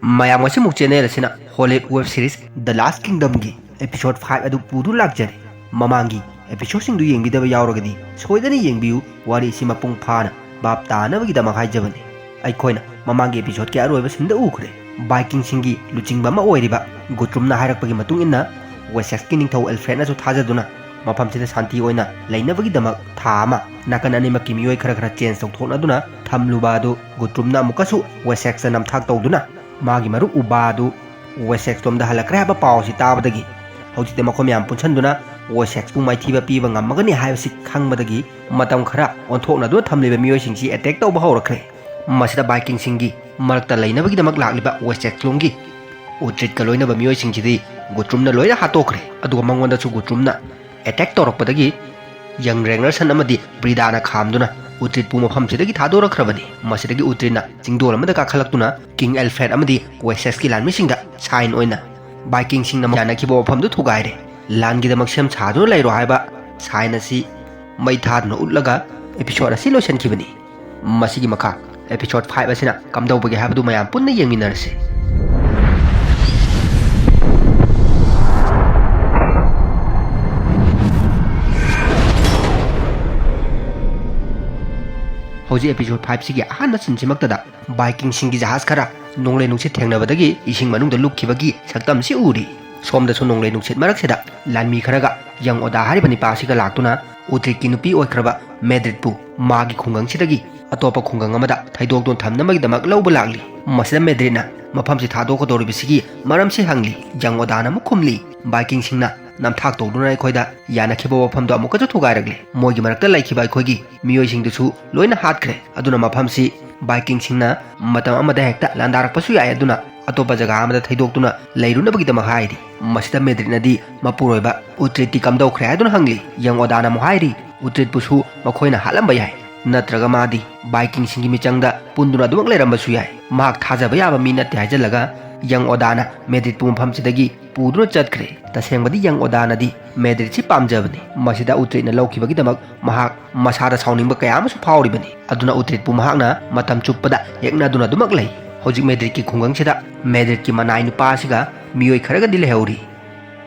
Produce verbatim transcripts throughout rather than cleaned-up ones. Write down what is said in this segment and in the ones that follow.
ꯃꯌꯥꯝ ꯉꯁꯤꯃꯨꯛ ꯆꯦꯟꯅꯦꯜ ꯑꯁꯤꯅ Hollywood web series The Last Kingdomꯒꯤ episode five ꯑꯗꯨ ꯄꯨꯗꯨꯅ ꯂꯥꯛꯆꯔꯤ꯫ ꯃꯃꯥꯡꯒꯤ episodeꯁꯤꯡꯗꯨ ꯌꯦꯡꯕꯤꯗꯕ ꯌꯥꯎꯔꯒꯗꯤ ꯁꯣꯏꯗꯅ ꯌꯦꯡꯕꯤꯌꯨ, ꯋꯥꯔꯤ ꯑꯁꯤ ꯃꯄꯨꯡ ꯐꯥꯅ ꯚꯥꯞ ꯇꯥꯅꯕꯒꯤꯗꯃꯛ ꯍꯥꯏꯖꯕꯅꯤ꯫ ꯑꯩꯈꯣꯏꯅ ꯃꯃꯥꯡꯒꯤ episodeꯀꯤ ꯑꯔꯣꯏꯕ sceneꯗ ꯎꯈ꯭ꯔꯦ꯫ Vikingꯁꯤꯡꯒꯤ ꯂꯨꯆꯤꯡꯕ ꯑꯃ ꯑꯣꯏꯔꯤꯕ Guthrum ꯅ ꯍꯥꯏꯔꯛꯄꯒꯤ ꯃꯇꯨꯡ ꯏꯟꯅ, Wessexꯀꯤ ꯅꯤꯡꯊꯧ Alfredꯅꯁꯨ ꯊꯥꯖꯗꯨꯅ ꯃꯐꯝꯁꯤꯗ ꯁꯥꯟꯇꯤ ꯑꯣꯏꯅ ꯂꯩꯅꯕꯒꯤꯗꯃꯛ ꯊꯥ ꯑꯃ ꯅꯥꯀꯟ ꯑꯅꯤꯃꯛꯀꯤ ꯃꯤꯑꯣꯏ ꯈꯔ ꯈꯔ change ꯇꯧꯊꯣꯛꯅꯗꯨꯅ ꯊꯝꯂꯨꯕ ꯑꯗꯨ Guthrum ꯅ ꯑꯃꯨꯛꯀꯁꯨ Wessexꯇ ꯅꯝꯊꯥꯛ ꯇꯧꯗꯨꯅ ꯃꯥꯒꯤ ꯃꯔꯨꯞ ꯎꯕꯥ ꯑꯗꯨ Wessexꯂꯣꯝꯗ ꯍꯜꯂꯛꯈ꯭ꯔꯦ ꯍꯥꯏꯕ ꯄꯥꯎ ꯑꯁꯤ ꯇꯥꯕꯗꯒꯤ ꯍꯧꯖꯤꯛꯇꯤ ꯃꯈꯣꯏ ꯃꯌꯥꯝ ꯄꯨꯟꯁꯤꯟꯗꯨꯅ Wessexꯄꯨ ꯃꯥꯏꯊꯤꯕ ꯄꯤꯕ ꯉꯝꯃꯒꯅꯤ ꯍꯥꯏꯕꯁꯤ ꯈꯪꯕꯗꯒꯤ ꯃꯇꯝ ꯈꯔ ꯑꯣꯟꯊꯣꯛꯅꯗꯨꯅ ꯊꯝꯂꯤꯕ ꯃꯤꯑꯣꯏꯁꯤꯡꯁꯤ attack ꯇꯧꯕ ꯍꯧꯔꯛꯈ꯭ꯔꯦ꯫ ꯃꯁꯤꯗ Vikingꯁꯤꯡꯒꯤ ꯃꯔꯛꯇ ꯂꯩꯅꯕꯒꯤꯗꯃꯛ ꯂꯥꯛꯂꯤꯕ Wessexꯂꯣꯝꯒꯤ Uhtredꯀ ꯂꯣꯏꯅꯕ ꯃꯤꯑꯣꯏꯁꯤꯡꯁꯤꯗꯤ Guthrum ꯅ ꯂꯣꯏꯅ ꯍꯥꯠꯇꯣꯛꯈ꯭ꯔꯦ꯫ ꯑꯗꯨꯒ ꯃꯉꯣꯟꯗꯁꯨ Guthrum ꯅ attack ꯇꯧꯔꯛꯄꯗꯒꯤ Young Ragnarsson ꯑꯃꯗꯤ Briddaꯅ ꯈꯥꯝꯗꯨꯅ Uhtredꯄꯨ ꯃꯐꯝꯁꯤꯗꯒꯤ ꯊꯥꯗꯣꯔꯛꯈ꯭ꯔꯕꯅꯤ꯫ ꯃꯁꯤꯗꯒꯤ Uhtredꯅ ꯆꯤꯡꯗꯣꯜ ꯑꯃꯗ ꯀꯥꯈꯠꯂꯛꯇꯨꯅ King Alfred ꯑꯃꯗꯤ Wessexꯀꯤ ꯂꯥꯟꯃꯤꯁꯤꯡꯗ sign ꯑꯣꯏꯅ Vikingꯁꯤꯡꯅ ꯌꯥꯅꯈꯤꯕ ꯋꯥꯐꯝꯗꯨ ꯊꯨꯒꯥꯏꯔꯦ꯫ ꯂꯥꯟꯒꯤꯗꯃꯛ ꯁꯦꯝ ꯁꯥꯗꯨꯅ ꯂꯩꯔꯣ ꯍꯥꯏꯕ sign ꯑꯁꯤ ꯃꯩ ꯊꯥꯗꯨꯅ ꯎꯠꯂꯒ episode ꯑꯁꯤ ꯂꯣꯏꯁꯤꯟꯈꯤꯕꯅꯤ꯫ ꯃꯁꯤꯒꯤ ꯃꯈꯥ episode five ꯑꯁꯤꯅ ꯀꯝꯗꯧꯕꯒꯦ ꯍꯥꯏꯕꯗꯨ ꯃꯌꯥꯝ ꯄꯨꯟꯅ ꯌꯦꯡꯃꯤꯟꯅꯔꯁꯤ꯫ ꯍꯧꯖꯤꯛ episode fiveꯁꯤꯒꯤ ꯑꯍꯥꯟꯕ sceneꯁꯤꯃꯛꯇꯗ Vikingꯁꯤꯡꯒꯤ ꯖꯍꯥꯖ ꯈꯔ ꯅꯣꯡꯂꯩ ꯅꯨꯡꯁꯤꯠ ꯊꯦꯡꯅꯕꯗꯒꯤ ꯏꯁꯤꯡ ꯃꯅꯨꯡꯗ ꯂꯨꯞꯈꯤꯕꯒꯤ ꯁꯛꯇꯝꯁꯤ ꯎꯔꯤ꯫ ꯁꯣꯝꯗꯁꯨ ꯅꯣꯡꯂꯩ ꯅꯨꯡꯁꯤꯠ ꯃꯔꯛꯁꯤꯗ ꯂꯥꯟꯃꯤ ꯈꯔꯒ Young Oda ꯍꯥꯏꯔꯤꯕ ꯅꯤꯄꯥ ꯑꯁꯤꯒ ꯂꯥꯛꯇꯨꯅ Uhtredꯀꯤ ꯅꯨꯄꯤ ꯑꯣꯏꯈ꯭ꯔꯕ Medredꯄꯨ ꯃꯥꯒꯤ ꯈꯨꯡꯒꯪꯁꯤꯗꯒꯤ ꯑꯇꯣꯞꯄ ꯈꯨꯡꯒꯪ ꯑꯃꯗ ꯊꯩꯗꯣꯛꯇꯨꯅ ꯊꯝꯅꯕꯒꯤꯗꯃꯛ ꯂꯧꯕ ꯂꯥꯛꯂꯤ꯫ ꯃꯁꯤꯗ Medredꯅ ꯃꯐꯝꯁꯤ ꯊꯥꯗꯣꯛꯀꯗꯧꯔꯤꯕꯁꯤꯒꯤ ꯃꯔꯝꯁꯤ ꯍꯪꯂꯤ꯫ Young Odaꯅ ꯑꯃꯨꯛ ꯈꯨꯝꯂꯤ, Vikingꯁꯤꯡꯅ ꯅꯝꯊꯥꯛ ꯇꯧꯗꯨꯅ ꯑꯩꯈꯣꯏꯗ ꯌꯥꯅꯈꯤꯕ ꯋꯥꯐꯝꯗꯣ ꯑꯃꯨꯛꯀꯁꯨ ꯊꯨꯒꯥꯏꯔꯛꯂꯤ꯫ ꯃꯣꯏꯒꯤ ꯃꯔꯛꯇ ꯂꯩꯈꯤꯕ ꯑꯩꯈꯣꯏꯒꯤ ꯃꯤꯑꯣꯏꯁꯤꯡꯗꯨꯁꯨ ꯂꯣꯏꯅ ꯍꯥꯠꯈ꯭ꯔꯦ꯫ ꯑꯗꯨꯅ ꯃꯐꯝꯁꯤ Vikingꯁꯤꯡꯅ ꯃꯇꯝ ꯑꯃꯗ ꯍꯦꯛꯇ ꯂꯥꯟꯗꯥꯔꯛꯄꯁꯨ ꯌꯥꯏ꯫ ꯑꯗꯨꯅ ꯑꯇꯣꯞꯄ ꯖꯒꯥ ꯑꯃꯗ ꯊꯩꯗꯣꯛꯇꯨꯅ ꯂꯩꯔꯨꯅꯕꯒꯤꯗꯃꯛ ꯍꯥꯏꯔꯤ꯫ ꯃꯁꯤꯗ Medredꯅꯗꯤ ꯃꯄꯨꯔꯣꯏꯕ Uhtredꯇꯤ ꯀꯝꯗꯧꯈ꯭ꯔꯦ ꯍꯥꯏꯗꯨꯅ ꯍꯪꯂꯤ꯫ Young Odaꯅ ꯑꯃꯨꯛ ꯍꯥꯏꯔꯤ, Uhtredꯄꯨꯁꯨ ꯃꯈꯣꯏꯅ ꯍꯥꯠꯂꯝꯕ ꯌꯥꯏ, ꯅꯠꯇ꯭ꯔꯒ ꯃꯥꯗꯤ Vikingꯁꯤꯡꯒꯤ ꯃꯤꯆꯪꯗ ꯄꯨꯟꯗꯨꯅ ꯑꯗꯨꯃꯛ ꯂꯩꯔꯝꯕꯁꯨ ꯌꯥꯏ꯫ ꯃꯍꯥꯛ ꯊꯥꯖꯕ ꯌꯥꯕ ꯃꯤ ꯅꯠꯇꯦ ꯍꯥꯏꯖꯜꯂꯒ Young Odaꯅ Medredꯄꯨ ꯃꯐꯝꯁꯤꯗꯒꯤ ꯄꯨꯗꯨꯅ ꯆꯠꯈ꯭ꯔꯦ꯫ ꯇꯁꯦꯡꯕꯗꯤ Young Odaꯅꯗꯤ Medredꯁꯤ ꯄꯥꯝꯖꯕꯅꯤ꯫ ꯃꯁꯤꯗ Uhtredꯅ ꯂꯧꯈꯤꯕꯒꯤꯗꯃꯛ ꯃꯍꯥꯛ ꯃꯁꯥꯗ ꯁꯥꯎꯅꯤꯡꯕ ꯀꯌꯥ ꯑꯃꯁꯨ ꯐꯥꯎꯔꯤꯕꯅꯤ꯫ ꯑꯗꯨꯅ Uhtredꯄꯨ ꯃꯍꯥꯛꯅ ꯃꯇꯝ ꯆꯨꯞꯄꯗ ꯌꯦꯛꯅꯗꯨꯅ ꯑꯗꯨꯃꯛ ꯂꯩ꯫ ꯍꯧꯖꯤꯛ ꯃꯦꯗ꯭ꯔꯤꯠꯀꯤ ꯈꯨꯡꯒꯪꯁꯤꯗ ꯃꯦꯗ꯭ꯔꯤꯠꯀꯤ ꯃꯅꯥꯏ ꯅꯨꯄꯥ ꯑꯁꯤꯒ ꯃꯤꯑꯣꯏ ꯈꯔꯒꯗꯤ ꯂꯩꯍꯧꯔꯤ꯫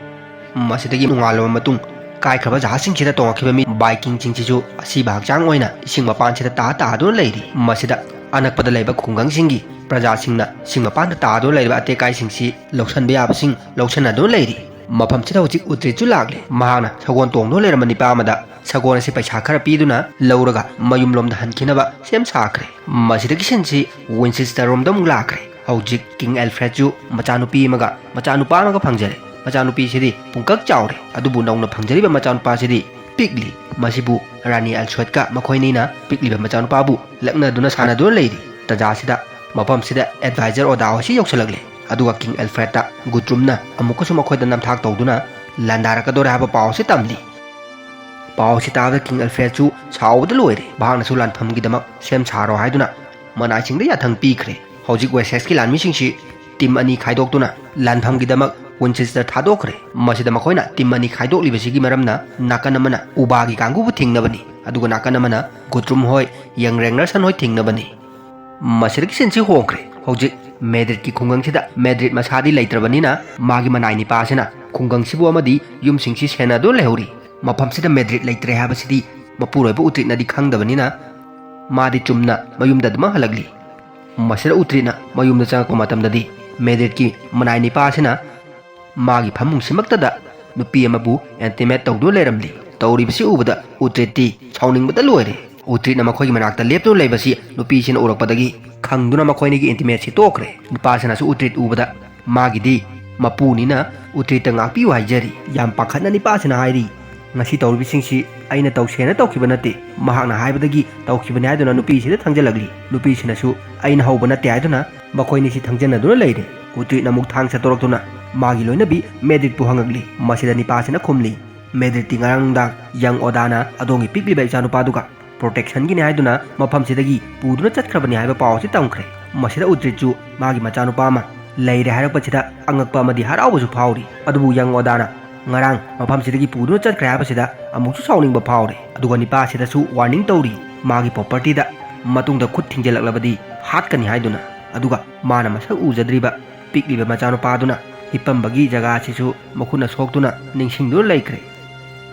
ꯃꯁꯤꯗꯒꯤ ꯅꯣꯡꯉꯥꯜꯂꯕ ꯃꯇꯨꯡ, ꯀꯥꯏꯈ꯭ꯔꯕ ꯖꯍꯥꯖꯁꯤꯡꯁꯤꯗ ꯇꯣꯡꯂꯛꯈꯤꯕ ꯃꯤ ꯕꯥꯏꯀꯤꯡꯁꯤꯡꯁꯤꯁꯨ ꯑꯁꯤꯕ ꯍꯛꯆꯥꯡ ꯑꯣꯏꯅ ꯏꯁꯤꯡ ꯃꯄꯥꯟꯁꯤꯗ ꯇꯥ ꯇꯥꯗꯨꯅ ꯂꯩꯔꯤ꯫ ꯃꯁꯤꯗ ꯑꯅꯛꯄꯗ ꯂꯩꯕ ꯈꯨꯡꯒꯪꯁꯤꯡꯒꯤ ꯄ꯭ꯔꯖꯥꯁꯤꯡꯅ ꯏꯁꯤꯡ ꯃꯄꯥꯟꯗ ꯇꯥꯗꯨꯅ ꯂꯩꯔꯤꯕ ꯑꯇꯦꯛ ꯑꯀꯥꯏꯁꯤꯡꯁꯤ ꯂꯧꯁꯤꯟꯕ ꯌꯥꯕꯁꯤꯡ ꯂꯧꯁꯤꯟꯅꯗꯨꯅ ꯂꯩꯔꯤ꯫ ꯃꯐꯝꯁꯤꯗ ꯍꯧꯖꯤꯛ ꯎꯇ꯭ꯔꯤꯠꯁꯨ ꯂꯥꯛꯂꯦ꯫ ꯃꯍꯥꯛꯅ ꯁꯒꯣꯜ ꯇꯣꯡꯗꯨꯅ ꯂꯩꯔꯝꯕ ꯅꯤꯄꯥ ꯑꯃꯗ ꯁꯒꯣꯜ ꯑꯁꯤ ꯄꯩꯁꯥ ꯈꯔ ꯄꯤꯗꯨꯅ ꯂꯧꯔꯒ ꯃꯌꯨꯝꯂꯣꯝꯗ ꯍꯟꯈꯤꯅꯕ ꯁꯦꯝ ꯁꯥꯈ꯭ꯔꯦ꯫ ꯃꯁꯤꯗꯒꯤ ꯁꯤꯟꯁꯤ ꯋꯤꯟꯆꯦꯁꯇꯔ ꯔꯣꯝꯗ ꯑꯃꯨꯛ ꯂꯥꯛꯈ꯭ꯔꯦ꯫ ꯍꯧꯖꯤꯛ ꯀꯤꯡ ꯑꯦꯜꯐ꯭ꯔꯦꯗꯁꯨ ꯃꯆꯥꯅꯨꯄꯤ ꯑꯃꯒ ꯃꯆꯥꯅꯨꯄꯥ ꯑꯃꯒ ꯐꯪꯖꯔꯦ꯫ ꯃꯆꯥꯅꯨꯄꯤꯁꯤꯗꯤ ꯄꯨꯡꯀꯛ ꯆꯥꯎꯔꯦ, ꯑꯗꯨꯕꯨ ꯅꯧꯅ ꯐꯪꯖꯔꯤꯕ ꯃꯆꯥꯅꯨꯄꯥꯁꯤꯗꯤ ꯄꯤꯛꯂꯤ꯫ ꯃꯁꯤꯕꯨ ꯔꯥꯅꯤ ꯑꯦꯜꯁꯣꯏꯠꯀ ꯃꯈꯣꯏꯅꯤꯅ ꯄꯤꯛꯂꯤꯕ ꯃꯆꯥꯅꯨꯄꯥꯕꯨ ꯂꯛꯅꯗꯨꯅ ꯁꯥꯟꯅꯗꯨꯅ ꯂꯩꯔꯤ꯫ ꯇꯟꯖꯥꯁꯤꯗ ꯃꯐꯝꯁꯤꯗ ꯑꯦꯗꯚꯥꯏꯖꯔ ꯑꯣꯗꯥ ꯍꯣꯏꯁꯤ ꯌꯧꯁꯤꯜꯂꯛꯂꯦ꯫ ꯑꯗꯨꯒ ꯀꯤꯡ ꯑꯦꯜꯐ꯭ꯔꯦꯗꯇ ꯒꯨꯇ꯭ꯔꯨꯝꯅ ꯑꯃꯨꯛꯀꯁꯨ ꯃꯈꯣꯏꯗ ꯅꯝꯊꯥꯛ ꯇꯧꯗꯨꯅ ꯂꯥꯟꯗꯥꯔꯛꯀꯗꯧꯔꯦ ꯍꯥꯏꯕ ꯄꯥꯎ ꯑꯁꯤ ꯇꯝꯂꯤ꯫ ꯄꯥꯎ ꯑꯁꯤ ꯇꯥꯕꯗ ꯀꯤꯡ ꯑꯦꯜꯐ꯭ꯔꯦꯗꯁꯨ ꯁꯥꯎꯕꯗ ꯂꯣꯏꯔꯦ꯫ ꯃꯍꯥꯛꯅꯁꯨ ꯂꯥꯟꯐꯝꯒꯤꯗꯃꯛ ꯁꯦꯝ ꯁꯥꯔꯣ ꯍꯥꯏꯗꯨꯅ ꯃꯅꯥꯏꯁꯤꯡꯗ ꯌꯥꯊꯪ ꯄꯤꯈ꯭ꯔꯦ꯫ ꯍꯧꯖꯤꯛ ꯋꯦꯁꯦꯁꯀꯤ ꯂꯥꯟꯃꯤꯁꯤꯡꯁꯤ ꯇꯤꯝ ꯑꯅꯤ ꯈꯥꯏꯗꯣꯛꯇꯨꯅ ꯂꯥꯟꯐꯝꯒꯤꯗꯃꯛ ꯋꯤꯟꯆꯦꯁꯇꯔ ꯊꯥꯗꯣꯛꯈ꯭ꯔꯦ꯫ ꯃꯁꯤꯗ ꯃꯈꯣꯏꯅ ꯇꯤꯝ ꯑꯅꯤ ꯈꯥꯏꯗꯣꯛꯂꯤꯕꯁꯤꯒꯤ ꯃꯔꯝꯅ ꯅꯥꯀꯟ ꯑꯃꯅ ꯎꯕꯥꯒꯤ ꯀꯥꯡꯕꯨꯕꯨ ꯊꯤꯡꯅꯕꯅꯤ, ꯑꯗꯨꯒ ꯅꯥꯀꯟ ꯑꯃꯅ ꯒꯨꯇ꯭ꯔꯨꯝ ꯍꯣꯏ, ꯌꯪ ꯔꯦꯡꯅꯔꯁꯟ ꯍꯣꯏ ꯊꯤꯡꯅꯕꯅꯤ꯫ ꯃꯁꯤꯗꯒꯤ ꯁꯤꯟꯁꯤ ꯍꯣꯡꯈ꯭ꯔꯦ꯫ ꯍꯧꯖꯤꯛ ꯃꯦꯗ꯭ꯔꯤꯠꯀꯤ ꯈꯨꯡꯒꯪꯁꯤꯗ ꯃꯦꯗ꯭ꯔꯤꯠ ꯃꯁꯥꯗꯤ ꯂꯩꯇ꯭ꯔꯕꯅꯤꯅ ꯃꯥꯒꯤ ꯃꯅꯥꯏ ꯅꯤꯄꯥꯁꯤꯅ ꯈꯨꯡꯒꯪꯁꯤꯕꯨ ꯑꯃꯗꯤ ꯌꯨꯝꯁꯤꯡꯁꯤ ꯁꯦꯟꯅꯗꯨꯅ ꯂꯩꯍꯧꯔꯤ꯫ ꯃꯐꯝꯁꯤꯗ ꯃꯦꯗ꯭ꯔꯤꯠ ꯂꯩꯇ꯭ꯔꯦ ꯍꯥꯏꯕꯁꯤꯗꯤ ꯃꯄꯨꯔꯣꯏꯕ ꯎꯇ꯭ꯔꯤꯠꯅꯗꯤ ꯈꯪꯗꯕꯅꯤꯅ ꯃꯥꯗꯤ ꯆꯨꯝꯅ ꯃꯌꯨꯝꯗ ꯑꯗꯨꯃꯛ ꯍꯜꯂꯛꯂꯤ꯫ ꯃꯁꯤꯗ ꯎꯇ꯭ꯔꯤꯠꯅ ꯃꯌꯨꯝꯗ ꯆꯪꯉꯛꯄ ꯃꯇꯝꯗꯗꯤ ꯃꯦꯗ꯭ꯔꯤꯠꯀꯤ ꯃꯅꯥꯏ ꯅꯤꯄꯥ ꯑꯁꯤꯅ ꯃꯥꯒꯤ ꯐꯃꯨꯡꯁꯤꯃꯛꯇꯗ ꯅꯨꯄꯤ ꯑꯃꯕꯨ ꯑꯦꯟꯇꯤꯃꯦꯠ ꯇꯧꯗꯨꯅ ꯂꯩꯔꯝꯂꯤ꯫ ꯇꯧꯔꯤꯕꯁꯤ ꯎꯕꯗ ꯎꯇ꯭ꯔꯤꯠꯇꯤ ꯁꯥꯎꯅꯤꯡꯕꯗ ꯂꯣꯏꯔꯦ꯫ ꯎꯇ꯭ꯔꯤꯠꯅ ꯃꯈꯣꯏꯒꯤ ꯃꯅꯥꯛꯇ ꯂꯦꯞꯇꯨꯅ ꯂꯩꯕꯁꯤ ꯅꯨꯄꯤꯁꯤꯅ ꯎꯔꯛꯄꯗꯒꯤ ꯈꯪꯗꯨꯅ ꯃꯈꯣꯏꯅꯤꯒꯤ ꯏꯟꯇꯤꯃꯦꯠꯁꯤ ꯇꯣꯛꯈ꯭ꯔꯦ꯫ ꯅꯨꯄꯥꯁꯤꯅꯁꯨ ꯎꯇ꯭ꯔꯤꯠ ꯎꯕꯗ ꯃꯥꯒꯤꯗꯤ ꯃꯄꯨꯅꯤꯅ ꯎꯇ꯭ꯔꯤꯠꯇ ꯉꯥꯛꯄꯤꯌꯨ ꯍꯥꯏꯖꯔꯤ꯫ ꯌꯥꯝ ꯄꯥꯈꯠꯅ ꯅꯤꯄꯥꯁꯤꯅ ꯍꯥꯏꯔꯤ, "ꯉꯁꯤ ꯇꯧꯔꯤꯕꯁꯤꯡꯁꯤ ꯑꯩꯅ ꯇꯧꯁꯦꯅ ꯇꯧꯈꯤꯕ ꯅꯠꯇꯦ, ꯃꯍꯥꯛꯅ ꯍꯥꯏꯕꯗꯒꯤ ꯇꯧꯈꯤꯕꯅꯤ" ꯍꯥꯏꯗꯨꯅ ꯅꯨꯄꯤꯁꯤꯗ ꯊꯪꯖꯜꯂꯛꯂꯤ꯫ ꯅꯨꯄꯤꯁꯤꯅꯁꯨ "ꯑꯩꯅ ꯍꯧꯕ ꯅꯠꯇꯦ" ꯍꯥꯏꯗꯨꯅ ꯃꯈꯣꯏꯅꯤꯁꯤ ꯊꯪꯖꯟꯅꯗꯨꯅ ꯂꯩꯔꯦ꯫ ꯎꯇ꯭ꯔꯤꯠꯅ ꯑꯃꯨꯛ ꯊꯥꯡ ꯁꯠꯇꯣꯔꯛꯇꯨꯅ ꯃꯥꯒꯤ ꯂꯣꯏꯅꯕꯤ ꯃꯦꯗ꯭ꯔꯤꯠꯄꯨ ꯍꯪꯉꯛꯂꯤ꯫ ꯃꯁꯤꯗ ꯅꯤꯄꯥꯁꯤꯅ ꯈꯨꯝꯂꯤ, "ꯃꯦꯗ꯭ꯔꯤꯠꯇꯤ ꯉꯔꯥꯡ ꯅꯨꯡꯗꯥꯡ ꯌꯪ ꯑꯣꯗꯥꯅ ꯑꯗꯣꯝꯒꯤ ꯄꯤꯛꯂꯤꯕ ꯏꯆꯥꯅꯨꯄꯥꯗꯨꯒ ꯄ꯭ꯔꯣꯇꯦꯛꯁꯟꯒꯤꯅꯤ ꯍꯥꯏꯗꯨꯅ ꯃꯐꯝꯁꯤꯗꯒꯤ ꯄꯨꯗꯨꯅ ꯆꯠꯈ꯭ꯔꯕꯅꯤ" ꯍꯥꯏꯕ ꯄꯥꯎ ꯑꯁꯤ ꯇꯝꯈ꯭ꯔꯦ꯫ ꯃꯁꯤꯗ ꯎꯇ꯭ꯔꯤꯠꯁꯨ ꯃꯥꯒꯤ ꯃꯆꯥꯅꯨꯄꯥ ꯑꯃ ꯂꯩꯔꯦ ꯍꯥꯏꯔꯛꯄꯁꯤꯗ ꯑꯉꯛꯄ ꯑꯃꯗꯤ ꯍꯔꯥꯎꯕꯁꯨ ꯐꯥꯎꯔꯤ꯫ ꯑꯗꯨꯕꯨ ꯌꯪ ꯑꯣꯗꯥꯅ ꯉꯔꯥꯡ ꯃꯐꯝꯁꯤꯗꯒꯤ ꯄꯨꯗꯨꯅ ꯆꯠꯈ꯭ꯔꯦ ꯍꯥꯏꯕꯁꯤꯗ ꯑꯃꯨꯛꯁꯨ ꯁꯥꯎꯅꯤꯡꯕ ꯐꯥꯎꯔꯤ꯫ ꯑꯗꯨꯒ ꯅꯤꯄꯥꯁꯤꯗꯁꯨ ꯋꯥꯔꯅꯤꯡ ꯇꯧꯔꯤ, ꯃꯥꯒꯤ ꯄ꯭ꯔꯣꯄꯔꯇꯤꯗ ꯃꯇꯨꯡꯗ ꯈꯨꯠ ꯊꯤꯡꯖꯤꯜꯂꯛꯂꯕꯗꯤ ꯍꯥꯠꯀꯅꯤ ꯍꯥꯏꯗꯨꯅ꯫ ꯑꯗꯨꯒ ꯃꯥꯅ ꯃꯁꯛ ꯎꯖꯗ꯭ꯔꯤꯕ ꯄꯤꯛꯂꯤꯕ ꯃꯆꯥꯅꯨꯄꯥꯗꯨꯅ ꯍꯤꯞꯄꯝꯕꯒꯤ ꯖꯒꯥ ꯑꯁꯤꯁꯨ ꯃꯈꯨꯠꯅ ꯁꯣꯛꯇꯨꯅ ꯅꯤꯡꯁꯤꯡꯗꯨꯅ ꯂꯩꯈ꯭ꯔꯦ꯫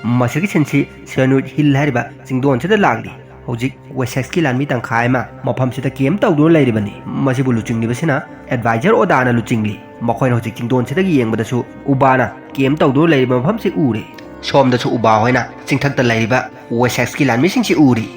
ꯃꯁꯤꯒꯤ ꯁꯤꯟꯁꯤ ꯁꯦꯅꯨꯏꯠ ꯍꯤꯜ ꯍꯥꯏꯔꯤꯕ ꯆꯤꯡꯗꯣꯟꯁꯤꯗ ꯂꯥꯛꯂꯤ꯫ ꯍꯧꯖꯤꯛ ꯋꯦꯁꯦꯛꯁꯀꯤ ꯂꯥꯟꯃꯤ ꯇꯪꯈꯥꯏ ꯑꯃ ꯃꯐꯝꯁꯤꯗ ꯀꯦꯝ ꯇꯧꯗꯨꯅ ꯂꯩꯔꯤꯕꯅꯤ꯫ ꯃꯁꯤꯕꯨ ꯂꯨꯆꯤꯡꯂꯤꯕꯁꯤꯅ ꯑꯦꯗꯚꯥꯏꯖꯔ ꯑꯣꯗꯥꯅ ꯂꯨꯆꯤꯡꯂꯤ꯫ ꯃꯈꯣꯏꯅ ꯍꯧꯖꯤꯛ ꯆꯤꯡꯗꯣꯟꯁꯤꯗꯒꯤ ꯌꯦꯡꯕꯗꯁꯨ ꯎꯕꯥꯅ ꯀꯦꯝ ꯇꯧꯗꯨꯅ ꯂꯩꯔꯤꯕ ꯃꯐꯝꯁꯤ ꯎꯔꯦ꯫ ꯁꯣꯝꯗꯁꯨ ꯎꯕꯥ ꯍꯣꯏꯅ ꯆꯤꯡꯊꯛꯇ ꯂꯩꯔꯤꯕ ꯋꯦꯁꯦꯛꯁꯀꯤ ꯂꯥꯟꯃꯤꯁꯤꯡꯁꯤ ꯎꯔꯤ꯫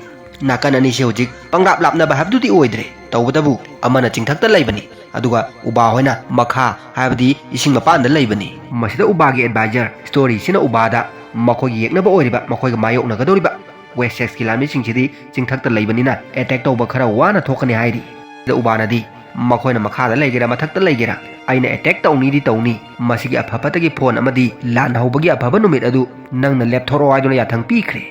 ꯅꯥꯀꯟ ꯑꯅꯤꯁꯤ ꯍꯧꯖꯤꯛ ꯄꯪꯂꯥꯞ ꯂꯥꯞꯅꯕ ꯍꯥꯏꯕꯗꯨꯗꯤ ꯑꯣꯏꯗ꯭ꯔꯦ, ꯇꯧꯕꯇꯕꯨ ꯑꯃꯅ ꯆꯤꯡꯊꯛꯇ ꯂꯩꯕꯅꯤ, ꯑꯗꯨꯒ ꯎꯕꯥ ꯍꯣꯏꯅ ꯃꯈꯥ, ꯍꯥꯏꯕꯗꯤ ꯏꯁꯤꯡ ꯃꯄꯥꯟꯗ ꯂꯩꯕꯅꯤ꯫ ꯃꯁꯤꯗ ꯎꯕꯥꯒꯤ ꯑꯦꯗꯚꯥꯏꯖꯔ ꯁ꯭ꯇꯣꯔꯤꯁꯤꯅ ꯎꯕꯥꯗ ꯃꯈꯣꯏꯒꯤ ꯌꯦꯛꯅꯕ ꯑꯣꯏꯔꯤꯕ, ꯃꯈꯣꯏꯒ ꯃꯥꯌꯣꯛꯅꯒꯗꯧꯔꯤꯕ ꯋꯦꯁꯦꯛꯁꯀꯤ ꯂꯥꯟꯃꯤꯁꯤꯡꯁꯤꯗꯤ ꯆꯤꯡꯊꯛꯇ ꯂꯩꯕꯅꯤꯅ ꯑꯦꯇꯦꯛ ꯇꯧꯕ ꯈꯔ ꯋꯥꯅ ꯊꯣꯛꯀꯅꯤ ꯍꯥꯏꯔꯤ꯫ ꯁꯤꯗ ꯎꯕꯥꯅꯗꯤ ꯃꯈꯣꯏꯅ ꯃꯈꯥꯗ ꯂꯩꯒꯦꯔꯥ ꯃꯊꯛꯇ ꯂꯩꯒꯦꯔꯥ, ꯑꯩꯅ ꯑꯦꯇꯦꯛ ꯇꯧꯅꯤꯗꯤ ꯇꯧꯅꯤ, ꯃꯁꯤꯒꯤ ꯑꯐ ꯐꯠꯇꯒꯤ ꯐꯣꯟ ꯑꯃꯗꯤ ꯂꯥꯟ ꯍꯧꯕꯒꯤ ꯑꯐꯕ ꯅꯨꯃꯤꯠ ꯑꯗꯨ ꯅꯪꯅ ꯂꯦꯞꯊꯣꯔꯛꯑꯣ ꯍꯥꯏꯗꯨꯅ ꯌꯥꯊꯪ ꯄꯤꯈ꯭ꯔꯦ꯫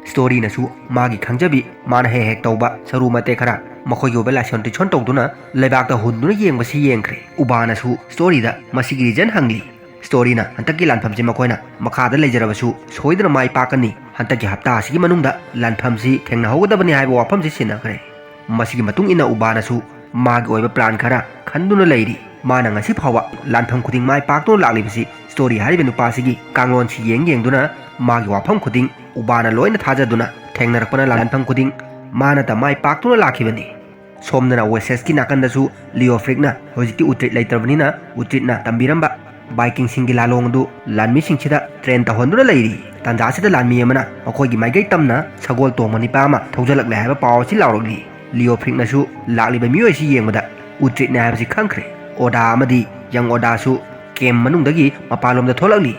ꯁ꯭ꯇꯣꯔꯤꯅꯁꯨ ꯃꯥꯒꯤ ꯈꯪꯖꯕꯤ, ꯃꯥꯅ ꯍꯦꯛ ꯍꯦꯛ ꯇꯧꯕ ꯁꯔꯨ ꯃꯇꯦꯛ ꯈꯔ ꯃꯈꯣꯏꯒꯤ ꯑꯣꯏꯕ ꯂꯥꯏꯁꯣꯟ ꯇꯨꯏꯁꯣꯟ ꯇꯧꯗꯨꯅ ꯂꯩꯕꯥꯛꯇ ꯍꯨꯟꯗꯨꯅ ꯌꯦꯡꯕꯁꯤ ꯌꯦꯡꯈ꯭ꯔꯦ꯫ ꯎꯕꯥꯅꯁꯨ ꯁ꯭ꯇꯣꯔꯤꯗ ꯃꯁꯤꯒꯤ ꯔꯤꯖꯟ ꯍꯪꯂꯤ꯫ ꯁ꯭ꯇꯣꯔꯤꯅ ꯍꯟꯗꯛꯀꯤ ꯂꯥꯟꯐꯝꯁꯤ ꯃꯈꯣꯏꯅ ꯃꯈꯥꯗ ꯂꯩꯖꯔꯕꯁꯨ ꯁꯣꯏꯗꯅ ꯃꯥꯏ ꯄꯥꯛꯀꯅꯤ, ꯍꯟꯗꯛꯀꯤ ꯍꯞꯇꯥ ꯑꯁꯤꯒꯤ ꯃꯅꯨꯡꯗ ꯂꯥꯟꯐꯝꯁꯤ ꯊꯦꯡꯅꯍꯧꯒꯗꯕꯅꯤ ꯍꯥꯏꯕ ꯋꯥꯐꯝꯁꯤ ꯁꯤꯟꯅꯈ꯭ꯔꯦ꯫ ꯃꯁꯤꯒꯤ ꯃꯇꯨꯡ ꯏꯟꯅ ꯎꯕꯥꯅꯁꯨ ꯃꯥꯒꯤ ꯑꯣꯏꯕ ꯄ꯭ꯂꯥꯟ ꯈꯔ ꯈꯟꯗꯨꯅ ꯂꯩꯔꯤ꯫ ꯃꯥꯅ ꯉꯁꯤ ꯐꯥꯎꯕ ꯂꯥꯟꯐꯝ ꯈꯨꯗꯤꯡ ꯃꯥꯏ ꯄꯥꯛꯇꯨꯅ ꯂꯥꯛꯂꯤꯕꯁꯤ ꯁ꯭ꯇꯣꯔꯤ ꯍꯥꯏꯔꯤꯕ ꯅꯨꯄꯥꯁꯤꯒꯤ ꯀꯥꯡꯂꯣꯟꯁꯤ ꯌꯦꯡ ꯌꯦꯡꯗꯨꯅ ꯃꯥꯒꯤ ꯋꯥꯐꯝ ꯈꯨꯗꯤꯡ ꯎꯕꯥꯅ ꯂꯣꯏꯅ ꯊꯥꯖꯗꯨꯅ ꯊꯦꯡꯅꯔꯛꯄꯅ ꯂꯥꯟꯐꯝ ꯈꯨꯗꯤꯡ ꯃꯥꯅꯇ ꯃꯥꯏ ꯄꯥꯛꯇꯨꯅ ꯂꯥꯛꯈꯤꯕꯅꯤ꯫ ꯁꯣꯝꯗꯅ ꯋꯦꯁꯦꯁꯀꯤ ꯅꯥꯀꯟꯗꯁꯨ ꯂꯤꯑꯣꯐ꯭ꯔꯤꯛꯅ ꯍꯧꯖꯤꯛꯇꯤ ꯎꯇ꯭ꯔꯤꯠ ꯂꯩꯇ꯭ꯔꯕꯅꯤꯅ ꯎꯇ꯭ꯔꯤꯠꯅ ꯇꯝꯕꯤꯔꯝꯕ ꯕꯥꯏꯀꯤꯡꯁꯤꯡꯒꯤ ꯂꯥꯂꯣꯡ ꯑꯗꯨ ꯂꯥꯟꯃꯤꯁꯤꯡꯁꯤꯗ ꯇ꯭ꯔꯦꯟ ꯇꯧꯍꯟꯗꯨꯅ ꯂꯩꯔꯤ꯫ ꯇꯥꯟꯖꯥꯁꯤꯗ ꯂꯥꯟꯃꯤ ꯑꯃꯅ ꯃꯈꯣꯏꯒꯤ ꯃꯥꯏꯀꯩ ꯇꯝꯅ ꯁꯒꯣꯜ ꯇꯣꯡꯕ ꯅꯤꯄꯥ ꯑꯃ ꯊꯧꯖꯤꯜꯂꯛꯂꯦ ꯍꯥꯏꯕ ꯄꯥꯎ ꯑꯁꯤ ꯂꯥꯎꯔꯛꯂꯤ꯫ ꯂꯤꯑꯣꯐ꯭ꯔꯤꯛꯅꯁꯨ ꯂꯥꯛꯂꯤꯕ ꯃꯤꯑꯣꯏ ꯑꯁꯤ ꯌꯦꯡꯕꯗ ꯎꯇ꯭ꯔꯤꯠꯅꯦ ꯍꯥꯏꯕꯁꯤ ꯈꯪꯈ꯭ꯔꯦ꯫ ꯑꯣꯗꯥ ꯑꯃꯗꯤ ꯌꯪ ꯑꯣꯗꯥꯁꯨ ꯀꯦꯝ ꯃꯅꯨꯡꯗꯒꯤ ꯃꯄꯥꯟꯂꯣꯝꯗ ꯊꯣꯛꯂꯛꯂꯤ꯫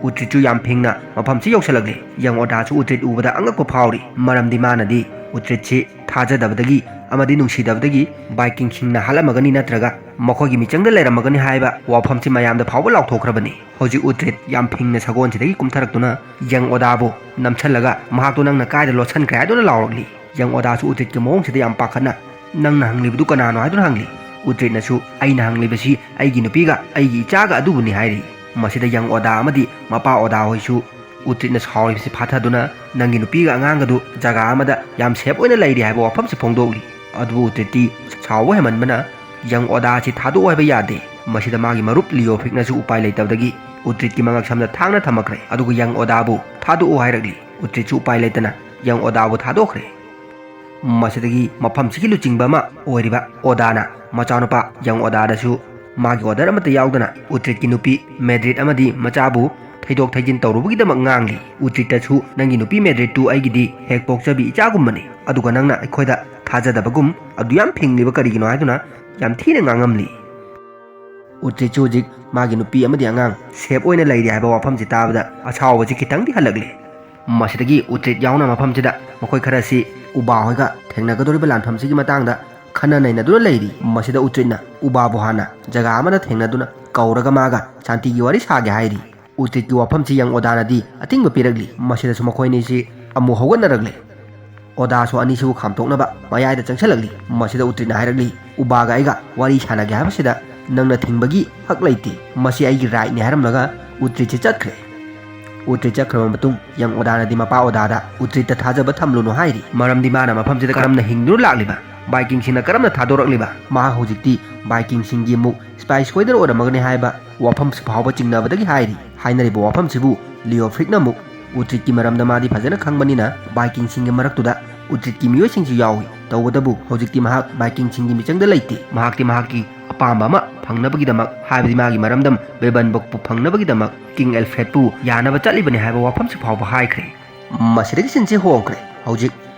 ꯎꯇ꯭ꯔꯤꯠꯁꯨ ꯌꯥꯝ ꯐꯤꯡꯅ ꯃꯐꯝꯁꯤ ꯌꯧꯁꯤꯜꯂꯛꯂꯤ꯫ ꯌꯪ ꯑꯣꯗꯥꯁꯨ ꯎꯇ꯭ꯔꯤꯠ ꯎꯕꯗ ꯑꯉꯛꯄ ꯐꯥꯎꯔꯤ, ꯃꯔꯝꯗꯤ ꯃꯥꯅꯗꯤ ꯎꯇ꯭ꯔꯤꯠꯁꯤ ꯊꯥꯖꯗꯕꯗꯒꯤ ꯑꯃꯗꯤ ꯅꯨꯡꯁꯤꯗꯕꯗꯒꯤ ꯕꯥꯏꯀꯤꯡꯁꯤꯡꯅ ꯍꯥꯠꯂꯝꯃꯒꯅꯤ ꯅꯠꯇ꯭ꯔꯒ ꯃꯈꯣꯏꯒꯤ ꯃꯤꯆꯪꯗ ꯂꯩꯔꯝꯃꯒꯅꯤ ꯍꯥꯏꯕ ꯋꯥꯐꯝꯁꯤ ꯃꯌꯥꯝꯗ ꯐꯥꯎꯕ ꯂꯥꯎꯊꯣꯛꯈ꯭ꯔꯕꯅꯤ꯫ ꯍꯧꯖꯤꯛ ꯎꯇ꯭ꯔꯤꯠ ꯌꯥꯝ ꯐꯤꯡꯅ ꯁꯒꯣꯜꯁꯤꯗꯒꯤ ꯀꯨꯝꯊꯔꯛꯇꯨꯅ ꯌꯪ ꯑꯣꯗꯥꯕꯨ ꯅꯝꯁꯤꯜꯂꯒ ꯃꯍꯥꯛꯇꯨ ꯅꯪꯅ ꯀꯥꯏꯗ ꯂꯣꯠꯁꯤꯟꯈ꯭ꯔꯦ ꯍꯥꯏꯗꯨꯅ ꯂꯥꯎꯔꯛꯂꯤ꯫ ꯌꯪ ꯑꯣꯗꯥꯁꯨ ꯎꯇ꯭ꯔꯤꯠꯀꯤ ꯃꯑꯣꯡꯁꯤꯗ ꯌꯥꯝ ꯄꯥꯈꯠꯅ, "ꯅꯪꯅ ꯍꯪꯂꯤꯕꯗꯨ ꯀꯅꯥꯅꯣ?" ꯍꯥꯏꯗꯨꯅ ꯍꯪꯂꯤ꯫ ꯎꯇ꯭ꯔꯤꯠꯅꯁꯨ, "ꯑꯩꯅ ꯍꯪꯂꯤꯕꯁꯤ ꯑꯩꯒꯤ ꯅꯨꯄꯤꯒ ꯑꯩꯒꯤ ꯏꯆꯥꯒ ꯑꯗꯨꯕꯨꯅꯤ" ꯍꯥꯏꯔꯤ꯫ ꯃꯁꯤꯗ ꯌꯪ ꯑꯣꯗꯥ ꯑꯃꯗꯤ ꯃꯄꯥ ꯑꯣꯗꯥ ꯍꯣꯏꯁꯨ ꯎꯇ꯭ꯔꯤꯠꯅ ꯁꯥꯎꯔꯤꯕꯁꯤ ꯐꯥꯊꯗꯨꯅ, "ꯅꯪꯒꯤ ꯅꯨꯄꯤꯒ ꯑꯉꯥꯡꯒꯗꯨ ꯖꯒꯥ ꯑꯃꯗ ꯌꯥꯝ ꯁꯦꯐ ꯑꯣꯏꯅ ꯂꯩꯔꯤ" ꯍꯥꯏꯕ ꯋꯥꯐꯝꯁꯤ ꯐꯣꯡꯗꯣꯛꯂꯤ꯫ ꯑꯗꯨꯕꯨ ꯎꯇ꯭ꯔꯤꯠꯇꯤ ꯁꯥꯎꯕ ꯍꯦꯟꯃꯟꯕꯅ ꯌꯪ ꯑꯣꯗꯥ ꯑꯁꯤ ꯊꯥꯗꯣꯛꯑꯣ ꯍꯥꯏꯕ ꯌꯥꯗꯦ꯫ ꯃꯁꯤꯗ ꯃꯥꯒꯤ ꯃꯔꯨꯞ ꯂꯤꯑꯣ ꯐ꯭ꯔꯤꯛꯅꯁꯨ ꯎꯄꯥꯏ ꯂꯩꯇꯕꯗꯒꯤ ꯎꯇ꯭ꯔꯤꯠꯀꯤ ꯃꯉꯛ ꯁꯝꯗ ꯊꯥꯡꯅ ꯊꯝꯃꯛꯈ꯭ꯔꯦ꯫ ꯑꯗꯨꯒ ꯌꯪ ꯑꯣꯗꯥꯕꯨ ꯊꯥꯗꯣꯛꯑꯣ ꯍꯥꯏꯔꯛꯂꯤ꯫ ꯎꯇ꯭ꯔꯤꯠꯁꯨ ꯎꯄꯥꯏ ꯂꯩꯇꯅ ꯌꯪ ꯑꯣꯗꯥꯕꯨ ꯊꯥꯗꯣꯛꯈ꯭ꯔꯦ꯫ ꯃꯁꯤꯗꯒꯤ ꯃꯐꯝꯁꯤꯒꯤ ꯂꯨꯆꯤꯡꯕ ꯑꯃ ꯑꯣꯏꯔꯤꯕ ꯑꯣꯗꯥꯅ ꯃꯆꯥꯅꯨꯄꯥ ꯌꯪ ꯑꯣꯗꯥꯗꯁꯨ ꯃꯥꯒꯤ ꯑꯣꯔꯗꯔ ꯑꯃꯠꯇ ꯌꯥꯎꯗꯅ ꯎꯇ꯭ꯔꯤꯠꯀꯤ ꯅꯨꯄꯤ ꯃꯦꯗ꯭ꯔꯤꯠ ꯑꯃꯗꯤ ꯃꯆꯥꯕꯨ ꯊꯩꯗꯣꯛ ꯊꯩꯖꯤꯟ ꯇꯧꯔꯨꯕꯒꯤꯗꯃꯛ ꯉꯥꯡꯂꯤ꯫ ꯎꯇ꯭ꯔꯤꯠꯇꯁꯨ ꯅꯪꯒꯤ ꯅꯨꯄꯤ ꯃꯦꯗ꯭ꯔꯤꯠꯇꯨ ꯑꯩꯒꯤꯗꯤ ꯍꯦꯛ ꯄꯣꯛꯆꯕꯤ ꯏꯆꯥꯒꯨꯝꯕꯅꯤ, ꯑꯗꯨꯒ ꯅꯪꯅ ꯑꯩꯈꯣꯏꯗ ꯊꯥꯖꯗꯕꯒꯨꯝ ꯑꯗꯨ ꯌꯥꯝ ꯐꯤꯡꯂꯤꯕ ꯀꯔꯤꯒꯤꯅꯣ ꯍꯥꯏꯗꯨꯅ ꯌꯥꯝ ꯊꯤꯅ ꯉꯥꯡꯉꯝꯂꯤ꯫ ꯎꯇ꯭ꯔꯤꯠꯁꯨ ꯍꯧꯖꯤꯛ ꯃꯥꯒꯤ ꯅꯨꯄꯤ ꯑꯃꯗꯤ ꯑꯉꯥꯡ ꯁꯦꯞ ꯑꯣꯏꯅ ꯂꯩꯔꯤ ꯍꯥꯏꯕ ꯋꯥꯐꯝꯁꯤ ꯇꯥꯕꯗ ꯑꯁꯥꯎꯕꯁꯤ ꯈꯤꯇꯪꯗꯤ ꯍꯜꯂꯛꯂꯤ꯫ ꯃꯁꯤꯗꯒꯤ ꯎꯇ꯭ꯔꯤꯠ ꯌꯥꯎꯅ ꯃꯐꯝꯁꯤꯗ ꯃꯈꯣꯏ ꯈꯔꯁꯤ ꯎꯕꯥ ꯍꯣꯏꯒ ꯊꯦꯡꯅꯒꯗꯧꯔꯤꯕ ꯂꯥꯟꯐꯝꯁꯤꯒꯤ ꯃꯇꯥꯡꯗ ꯈꯟꯅ ꯅꯩꯅꯗꯨꯅ ꯂꯩꯔꯤ꯫ ꯃꯁꯤꯗ ꯎꯇ꯭ꯔꯤꯠꯅ ꯎꯕꯥꯕꯨ ꯍꯥꯟꯅ ꯖꯒꯥ ꯑꯃꯗ ꯊꯦꯡꯅꯗꯨꯅ ꯀꯧꯔꯒ ꯃꯥꯒ ꯁꯥꯟꯇꯤꯒꯤ ꯋꯥꯔꯤ ꯁꯥꯒꯦ ꯍꯥꯏꯔꯤ꯫ ꯎꯇ꯭ꯔꯤꯠꯀꯤ ꯋꯥꯐꯝꯁꯤ ꯌꯪ ꯑꯣꯗꯥꯅꯗꯤ ꯑꯇꯤꯡꯕ ꯄꯤꯔꯛꯂꯤ꯫ ꯃꯁꯤꯗꯁꯨ ꯃꯈꯣꯏ ꯑꯅꯤꯁꯤ ꯑꯃꯨꯛ ꯍꯧꯒꯠꯅꯔꯛꯂꯤ꯫ ꯑꯣꯗꯥꯁꯨ ꯑꯅꯤꯁꯤꯕꯨ ꯈꯥꯝꯇꯣꯛꯅꯕ ꯃꯌꯥꯏꯗ ꯆꯪꯁꯤꯜꯂꯛꯂꯤ꯫ ꯃꯁꯤꯗ ꯎꯇ꯭ꯔꯤꯠꯅ ꯍꯥꯏꯔꯛꯂꯤ, "ꯎꯕꯥꯒ ꯑꯩꯒ ꯋꯥꯔꯤ ꯁꯥꯟꯅꯒꯦ ꯍꯥꯏꯕꯁꯤꯗ ꯅꯪꯅ ꯊꯤꯡꯕꯒꯤ ꯍꯛ ꯂꯩꯇꯦ꯫ ꯃꯁꯤ ꯑꯩꯒꯤ ꯔꯥꯏꯠꯅꯤ" ꯍꯥꯏꯔꯝꯂꯒ ꯎꯇ꯭ꯔꯤꯠꯁꯤ ꯆꯠꯈ꯭ꯔꯦ꯫ ꯎꯇ꯭ꯔꯤꯠ ꯆꯠꯈ꯭ꯔꯕ ꯃꯇꯨꯡ ꯌꯪ ꯑꯣꯗꯥꯅꯗꯤ ꯃꯄꯥ ꯑꯣꯗꯥꯗ ꯎꯇ꯭ꯔꯤꯠꯇ ꯊꯥꯖꯕ ꯊꯝꯂꯨꯅꯨ ꯍꯥꯏꯔꯤ꯫ ꯃꯔꯝꯗꯤ ꯃꯥꯅ ꯃꯐꯝꯁꯤꯗ ꯀꯔꯝꯅ ꯍꯤꯡꯗꯨꯅ ꯂꯥꯛꯂꯤꯕ, ꯚꯥꯏꯀꯤꯡꯁꯤꯡꯅ ꯀꯔꯝꯅ ꯊꯥꯗꯣꯔꯛꯂꯤꯕ, ꯃꯍꯥꯛ ꯍꯧꯖꯤꯛꯇꯤ ꯚꯥꯏꯀꯤꯡꯁꯤꯡꯒꯤ ꯃꯨꯛ ꯁꯤꯄꯥꯏ ꯁꯣꯏꯗꯅ ꯑꯣꯏꯔꯝꯃꯒꯅꯤ ꯍꯥꯏꯕ ꯋꯥꯐꯝꯁꯤ ꯐꯥꯎꯕ ꯆꯤꯡꯅꯕꯗꯒꯤ ꯍꯥꯏꯔꯤ꯫ ꯍꯥꯏꯅꯔꯤꯕ ꯋꯥꯐꯝꯁꯤꯕꯨ ꯂꯤꯑꯣ ꯐ꯭ꯔꯤꯛꯅ ꯑꯃꯨꯛ ꯎꯇ꯭ꯔꯤꯠꯀꯤ ꯃꯔꯝꯗ ꯃꯥꯗꯤ ꯐꯖꯅ ꯈꯪꯕꯅꯤꯅ ꯚꯥꯏꯀꯤꯡꯁꯤꯡꯒꯤ ꯃꯔꯛꯇꯨꯗ ꯎꯇ꯭ꯔꯤꯠꯀꯤ ꯃꯤꯑꯣꯏꯁꯤꯡꯁꯨ ꯌꯥꯎꯏ꯫ ꯇꯧꯕꯇꯕꯨ ꯍꯧꯖꯤꯛꯇꯤ ꯃꯍꯥꯛ ꯚꯥꯏꯀꯤꯡꯁꯤꯡꯒꯤ ꯃꯤꯆꯪꯗ ꯂꯩꯇꯦ꯫ ꯃꯍꯥꯛꯇꯤ ꯃꯍꯥꯛꯀꯤ ꯑꯄꯥꯝꯕ ꯑꯃ ꯐꯪꯅꯕꯒꯤꯗꯃꯛ, ꯍꯥꯏꯕꯗꯤ ꯃꯥꯒꯤ ꯃꯔꯝꯗꯝ ꯕꯦꯕꯟꯕꯣꯛꯄꯨ ꯐꯪꯅꯕꯒꯤꯗꯃꯛ ꯀꯤꯡ ꯑꯦꯜꯐ꯭ꯔꯦꯗꯄꯨ ꯌꯥꯅꯕ ꯆꯠꯂꯤꯕꯅꯤ ꯍꯥꯏꯕ ꯋꯥꯐꯝꯁꯤ ꯐꯥꯎꯕ ꯍꯥꯏꯈ꯭ꯔꯦ꯫ ꯃꯁꯤꯗꯒꯤ ꯁꯤꯟꯁꯤ ꯍꯣꯡꯈ꯭ꯔꯦ꯫ ꯍꯧꯖꯤꯛ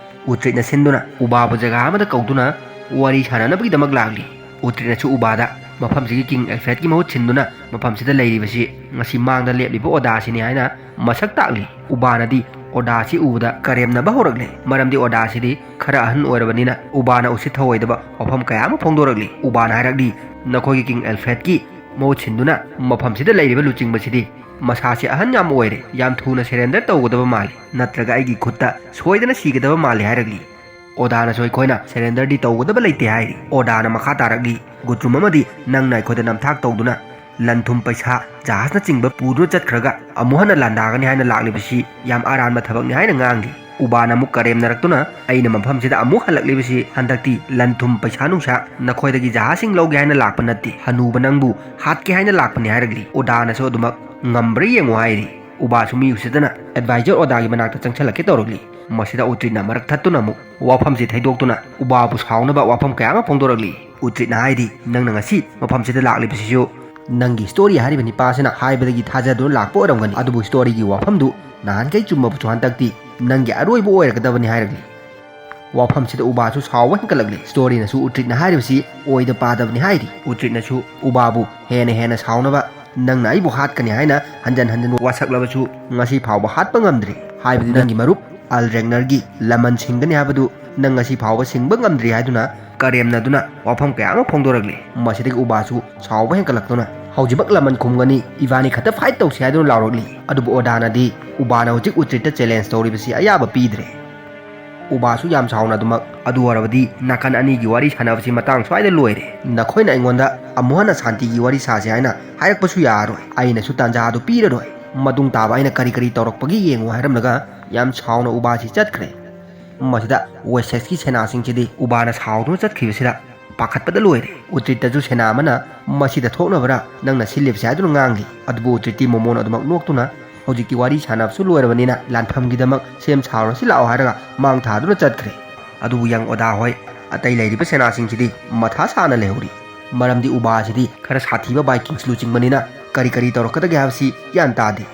ꯎꯇ꯭ꯔꯤꯠꯅ ꯁꯤꯟꯗꯨꯅ ꯎꯕꯥꯕꯨ ꯖꯒꯥ ꯑꯃꯗ ꯀꯧꯗꯨꯅ ꯋꯥꯔꯤ ꯁꯥꯟꯅꯅꯕꯒꯤꯗꯃꯛ ꯂꯥꯛꯂꯤ꯫ ꯎꯇ꯭ꯔꯤꯠꯅꯁꯨ ꯎꯕꯥꯗ ꯃꯐꯝꯁꯤꯒꯤ ꯀꯤꯡ ꯑꯦꯜꯐ꯭ꯔꯦꯗꯀꯤ ꯃꯍꯨꯠ ꯁꯤꯟꯗꯨꯅ ꯃꯐꯝꯁꯤꯗ ꯂꯩꯔꯤꯕꯁꯤ ꯉꯁꯤ ꯃꯥꯡꯗ ꯂꯦꯞꯂꯤꯕ ꯑꯣꯗꯥꯁꯤꯅꯤ ꯍꯥꯏꯅ ꯃꯁꯛ ꯇꯥꯛꯂꯤ꯫ ꯎꯕꯥꯅꯗꯤ ꯑꯣꯗꯥꯁꯤ ꯎꯕꯗ ꯀꯔꯦꯝꯅꯕ ꯍꯧꯔꯛꯂꯦ꯫ ꯃꯔꯝꯗꯤ ꯑꯣꯗꯥꯁꯤꯗꯤ ꯈꯔ ꯑꯍꯟ ꯑꯣꯏꯔꯕꯅꯤꯅ ꯎꯕꯥꯅ ꯎꯁꯤꯠ ꯊꯧꯑꯣꯏꯗꯕ ꯋꯥꯐꯝ ꯀꯌꯥ ꯑꯃ ꯐꯣꯡꯗꯣꯔꯛꯂꯤ꯫ ꯎꯕꯥꯅ ꯍꯥꯏꯔꯛꯂꯤ, "ꯅꯈꯣꯏꯒꯤ ꯀꯤꯡ ꯑꯦꯜꯐ꯭ꯔꯦꯗꯀꯤ ꯃꯍꯨꯠ ꯁꯤꯟꯗꯨꯅ ꯃꯐꯝꯁꯤꯗ ꯂꯩꯔꯤꯕ ꯂꯨꯆꯤꯡꯕꯁꯤꯗꯤ ꯃꯁꯥꯁꯤ ꯑꯍꯟ ꯌꯥꯝ ꯑꯣꯏꯔꯦ, ꯌꯥꯝ ꯊꯨꯅ ꯁꯦꯔꯦꯟꯗꯔ ꯇꯧꯒꯗꯕ ꯃꯥꯜꯂꯤ, ꯅꯠꯇ꯭ꯔꯒ ꯑꯩꯒꯤ ꯈꯨꯠꯇ ꯁꯣꯏꯗꯅ ꯁꯤꯒꯗꯕ ꯃꯥꯜꯂꯤ" ꯍꯥꯏꯔꯛꯂꯤ꯫ ꯑꯣꯗꯥꯅꯁꯨ ꯑꯩꯈꯣꯏꯅ ꯁꯦꯔꯦꯟꯗꯔꯗꯤ ꯇꯧꯒꯗꯕ ꯂꯩꯇꯦ ꯍꯥꯏꯔꯤ꯫ ꯑꯣꯗꯥꯅ ꯃꯈꯥ ꯇꯥꯔꯛꯂꯤ, "ꯒꯨꯇ꯭ꯔꯨꯝ ꯑꯃꯗꯤ ꯅꯪꯅ ꯑꯩꯈꯣꯏꯗ ꯅꯝꯊꯥꯛ ꯇꯧꯗꯨꯅ ꯂꯟ ꯊꯨꯝ ꯄꯩꯁꯥ ꯖꯍꯥꯖꯅꯆꯤꯡꯕ ꯄꯨꯗꯨꯅ ꯆꯠꯈ꯭ꯔꯒ ꯑꯃꯨꯛ ꯍꯟꯅ ꯂꯥꯟꯗꯥꯒꯅꯤ ꯍꯥꯏꯅ ꯂꯥꯛꯂꯤꯕꯁꯤ ꯌꯥꯝ ꯑꯔꯥꯟꯕ ꯊꯕꯛꯅꯤ" ꯍꯥꯏꯅ ꯉꯥꯡꯂꯤ꯫ ꯎꯕꯥꯅ ꯑꯃꯨꯛ ꯀꯔꯦꯝꯅꯔꯛꯇꯨꯅ, "ꯑꯩꯅ ꯃꯐꯝꯁꯤꯗ ꯑꯃꯨꯛ ꯍꯜꯂꯛꯂꯤꯕꯁꯤ ꯍꯟꯗꯛꯇꯤ ꯂꯟ ꯊꯨꯝ ꯄꯩꯁꯥ ꯅꯨꯡꯁꯥ ꯅꯈꯣꯏꯗꯒꯤ ꯖꯍꯥꯖꯁꯤꯡ ꯂꯧꯒꯦ ꯍꯥꯏꯅ ꯂꯥꯛꯄ ꯅꯠꯇꯦ, ꯍꯅꯨꯕ ꯅꯪꯕꯨ ꯍꯥꯠꯀꯦ ꯍꯥꯏꯅ ꯂꯥꯛꯄꯅꯤ" ꯍꯥꯏꯔꯛꯂꯤ꯫ ꯎꯗꯥꯅꯁꯨ ꯑꯗꯨꯃꯛ ꯉꯝꯕ꯭ꯔꯥ ꯌꯦꯡꯉꯨ ꯍꯥꯏꯔꯤ꯫ ꯎꯕꯥꯁꯨ ꯃꯤ ꯎꯁꯤꯠꯇꯅ ꯑꯦꯗꯚꯥꯏꯖꯔ ꯑꯣꯗꯥꯒꯤ ꯃꯅꯥꯛꯇ ꯆꯪꯁꯤꯜꯂꯛꯀꯦ ꯇꯧꯔꯛꯂꯤ꯫ ꯃꯁꯤꯗ ꯎꯇ꯭ꯔꯤꯠꯅ ꯃꯔꯛ ꯊꯠꯇꯨꯅ ꯑꯃꯨꯛ ꯋꯥꯐꯝꯁꯤ ꯊꯩꯗꯣꯛꯇꯨꯅ ꯎꯕꯥꯕꯨ ꯁꯥꯎꯅꯕ ꯋꯥꯐꯝ ꯀꯌꯥ ꯑꯃ ꯐꯣꯡꯗꯣꯔꯛꯂꯤ꯫ ꯎꯇ꯭ꯔꯤꯠꯅ ꯍꯥꯏꯔꯤ, "ꯅꯪꯅ ꯉꯁꯤ ꯃꯐꯝꯁꯤꯗ ꯂꯥꯛꯂꯤꯕꯁꯤꯁꯨ ꯅꯪꯒꯤ ꯁ꯭ꯇꯣꯔꯤ ꯍꯥꯏꯔꯤꯕ ꯅꯤꯄꯥꯁꯤꯅ ꯍꯥꯏꯕꯗꯒꯤ ꯊꯥꯖꯗꯨꯅ ꯂꯥꯛꯄ ꯑꯣꯏꯔꯝꯒꯅꯤ, ꯑꯗꯨꯕꯨ ꯁ꯭ꯇꯣꯔꯤꯒꯤ ꯋꯥꯐꯝꯗꯨ ꯅꯍꯥꯟꯈꯩ ꯆꯨꯝꯃꯕꯁꯨ ꯍꯟꯗꯛꯇꯤ ꯅꯪꯒꯤ ꯑꯔꯣꯏꯕ ꯑꯣꯏꯔꯒꯗꯕꯅꯤ" ꯍꯥꯏꯔꯛꯂꯤ꯫ ꯋꯥꯐꯝꯁꯤꯗ ꯎꯕꯥꯁꯨ ꯁꯥꯎꯕ ꯍꯦꯟꯒꯠꯂꯛꯂꯤ꯫ ꯁ꯭ꯇꯣꯔꯤꯅꯁꯨ ꯎꯇ꯭ꯔꯤꯠꯅ ꯍꯥꯏꯔꯤꯕꯁꯤ ꯑꯣꯏꯗ ꯄꯥꯗꯕꯅꯤ ꯍꯥꯏꯔꯤ꯫ ꯎꯇ꯭ꯔꯤꯠꯅꯁꯨ ꯎꯕꯥꯕꯨ ꯍꯦꯟꯅ ꯍꯦꯟꯅ ꯁꯥꯎꯅꯕ, "ꯅꯪꯅ ꯑꯩꯕꯨ ꯍꯥꯠꯀꯅꯤ ꯍꯥꯏꯅ ꯍꯟꯖꯟ ꯍꯟꯖꯟ ꯋꯥꯁꯛꯂꯕꯁꯨ ꯉꯁꯤ ꯐꯥꯎꯕ ꯍꯥꯠꯄ ꯉꯝꯗ꯭ꯔꯤ, ꯍꯥꯏꯕꯗꯤ ꯅꯪꯒꯤ ꯃꯔꯨꯞ ꯑꯜ ꯔꯦꯒꯅꯔꯒꯤ ꯂꯃꯟ ꯁꯤꯡꯒꯅꯤ ꯍꯥꯏꯕꯗꯨ ꯅꯪ ꯉꯁꯤ ꯐꯥꯎꯕ ꯁꯤꯡꯕ ꯉꯝꯗ꯭ꯔꯤ" ꯍꯥꯏꯗꯨꯅ ꯀꯔꯦꯝꯅꯗꯨꯅ ꯋꯥꯐꯝ ꯀꯌꯥ ꯑꯃ ꯐꯣꯡꯗꯣꯔꯛꯂꯤ꯫ ꯃꯁꯤꯗꯒꯤ ꯎꯕꯥꯁꯨ ꯁꯥꯎꯕ ꯍꯦꯟꯒꯠꯂꯛꯇꯨꯅ, "ꯍꯧꯖꯤꯛꯃꯛ ꯂꯃꯟ ꯈꯨꯝꯒꯅꯤ, ꯏꯕꯥꯅꯤ ꯈꯛꯇ ꯐꯥꯏꯠ ꯇꯧꯁꯤ" ꯍꯥꯏꯗꯨꯅ ꯂꯥꯎꯔꯛꯂꯤ꯫ ꯑꯗꯨꯕꯨ ꯑꯣꯗꯥꯅꯗꯤ ꯎꯕꯥꯅ ꯍꯧꯖꯤꯛ ꯎꯇ꯭ꯔꯤꯠꯇ ꯆꯦꯂꯦꯟꯖ ꯇꯧꯔꯤꯕꯁꯤ ꯑꯌꯥꯕ ꯄꯤꯗ꯭ꯔꯦ꯫ ꯎꯕꯥꯁꯨ ꯌꯥꯝ ꯁꯥꯎꯅ ꯑꯗꯨꯃꯛ, "ꯑꯗꯨ ꯑꯣꯏꯔꯕꯗꯤ ꯅꯥꯀꯟ ꯑꯅꯤꯒꯤ ꯋꯥꯔꯤ ꯁꯥꯟꯅꯕꯁꯤ ꯃꯇꯥꯡ ꯁ꯭ꯋꯥꯏꯗ ꯂꯣꯏꯔꯦ꯫ ꯅꯈꯣꯏꯅ ꯑꯩꯉꯣꯟꯗ ꯑꯃꯨꯛ ꯍꯟꯅ ꯁꯥꯟꯇꯤꯒꯤ ꯋꯥꯔꯤ ꯁꯥꯁꯤ ꯍꯥꯏꯅ ꯍꯥꯏꯔꯛꯄꯁꯨ ꯌꯥꯔꯔꯣꯏ꯫ ꯑꯩꯅꯁꯨ ꯇꯥꯟꯖꯥ ꯑꯗꯨ ꯄꯤꯔꯔꯣꯏ꯫ ꯃꯇꯨꯡ ꯇꯥꯕ ꯑꯩꯅ ꯀꯔꯤ ꯀꯔꯤ ꯇꯧꯔꯛꯄꯒꯦ ꯌꯦꯡꯉꯨ" ꯍꯥꯏꯔꯝꯂꯒ ꯌꯥꯝ ꯁꯥꯎꯅ ꯎꯕꯥꯁꯤ ꯆꯠꯈ꯭ꯔꯦ꯫ ꯃꯁꯤꯗ ꯋꯦꯁꯦꯁꯀꯤ ꯁꯦꯅꯥꯁꯤꯡꯁꯤꯗꯤ ꯎꯕꯥꯅ ꯁꯥꯎꯗꯨꯅ ꯆꯠꯈꯤꯕꯁꯤꯗ ꯄꯥꯈꯠꯄꯗ ꯂꯣꯏꯔꯦ꯫ ꯎꯇ꯭ꯔꯤꯠꯇꯁꯨ ꯁꯦꯅꯥ ꯑꯃꯅ "ꯃꯁꯤꯗ ꯊꯣꯛꯅꯕ꯭ꯔꯥ ꯅꯪꯅ ꯁꯤꯜꯂꯤꯕꯁꯦ?" ꯍꯥꯏꯗꯨꯅ ꯉꯥꯡꯂꯤ꯫ ꯑꯗꯨꯕꯨ ꯎꯇ꯭ꯔꯤꯠꯇꯤ ꯃꯣꯃꯣꯟ ꯑꯗꯨꯃꯛ ꯅꯣꯛꯇꯨꯅ, "ꯍꯧꯖꯤꯛꯇꯤ ꯋꯥꯔꯤ ꯁꯥꯟꯅꯕꯁꯨ ꯂꯣꯏꯔꯕꯅꯤꯅ ꯂꯥꯟꯐꯝꯒꯤꯗꯃꯛ ꯁꯦꯝ ꯁꯥꯔꯨꯔꯁꯤ ꯂꯥꯛꯑꯣ" ꯍꯥꯏꯔꯒ ꯃꯥꯡ ꯊꯥꯗꯨꯅ ꯆꯠꯈ꯭ꯔꯦ꯫ ꯑꯗꯨꯕꯨ ꯌꯪ ꯑꯣꯗꯥ ꯍꯣꯏ ꯑꯇꯩ ꯂꯩꯔꯤꯕ ꯁꯦꯅꯥꯁꯤꯡꯁꯤꯗꯤ ꯃꯊꯥ ꯁꯥꯅ ꯂꯩꯍꯧꯔꯤ꯫ ꯃꯔꯝꯗꯤ ꯎꯕꯥ ꯑꯁꯤꯗꯤ ꯈꯔ ꯁꯥꯊꯤꯕ ꯚꯥꯏꯀꯤꯡꯁ ꯂꯨꯆꯤꯡꯕꯅꯤꯅ ꯀꯔꯤ ꯀꯔꯤ ꯇꯧꯔꯛꯀꯗꯒꯦ ꯍꯥꯏꯕꯁꯤ ꯒ꯭ꯌꯥꯟ ꯇꯥꯗꯦ꯫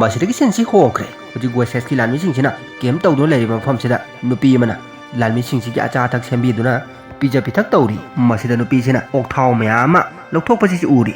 ꯃꯁꯤꯗꯒꯤ ꯁꯤꯟꯁꯤ ꯍꯣꯡꯈ꯭ꯔꯦ꯫ ꯍꯧꯖꯤꯛ ꯋꯦꯁꯦꯁꯀꯤ ꯂꯥꯟꯃꯤꯁꯤꯡꯁꯤꯅ ꯀꯦꯝꯞ ꯇꯧꯗꯨꯅ ꯂꯩꯔꯤꯕ ꯃꯐꯝꯁꯤꯗ ꯅꯨꯄꯤ ꯑꯃꯅ ꯂꯥꯟꯃꯤꯁꯤꯡꯁꯤꯒꯤ ꯑꯆꯥ ꯑꯊꯛ ꯁꯦꯝꯕꯤꯗꯨꯅ ꯄꯤꯖ ꯄꯤꯊꯛ ꯇꯧꯔꯤ꯫ ꯃꯁꯤꯗ ꯅꯨꯄꯤꯁꯤꯅ ꯑꯣꯛ ꯊꯥꯎ ꯃꯌꯥꯝ ꯑꯃ ꯂꯧꯊꯣꯛꯄꯁꯤꯁꯨ ꯎꯔꯤ꯫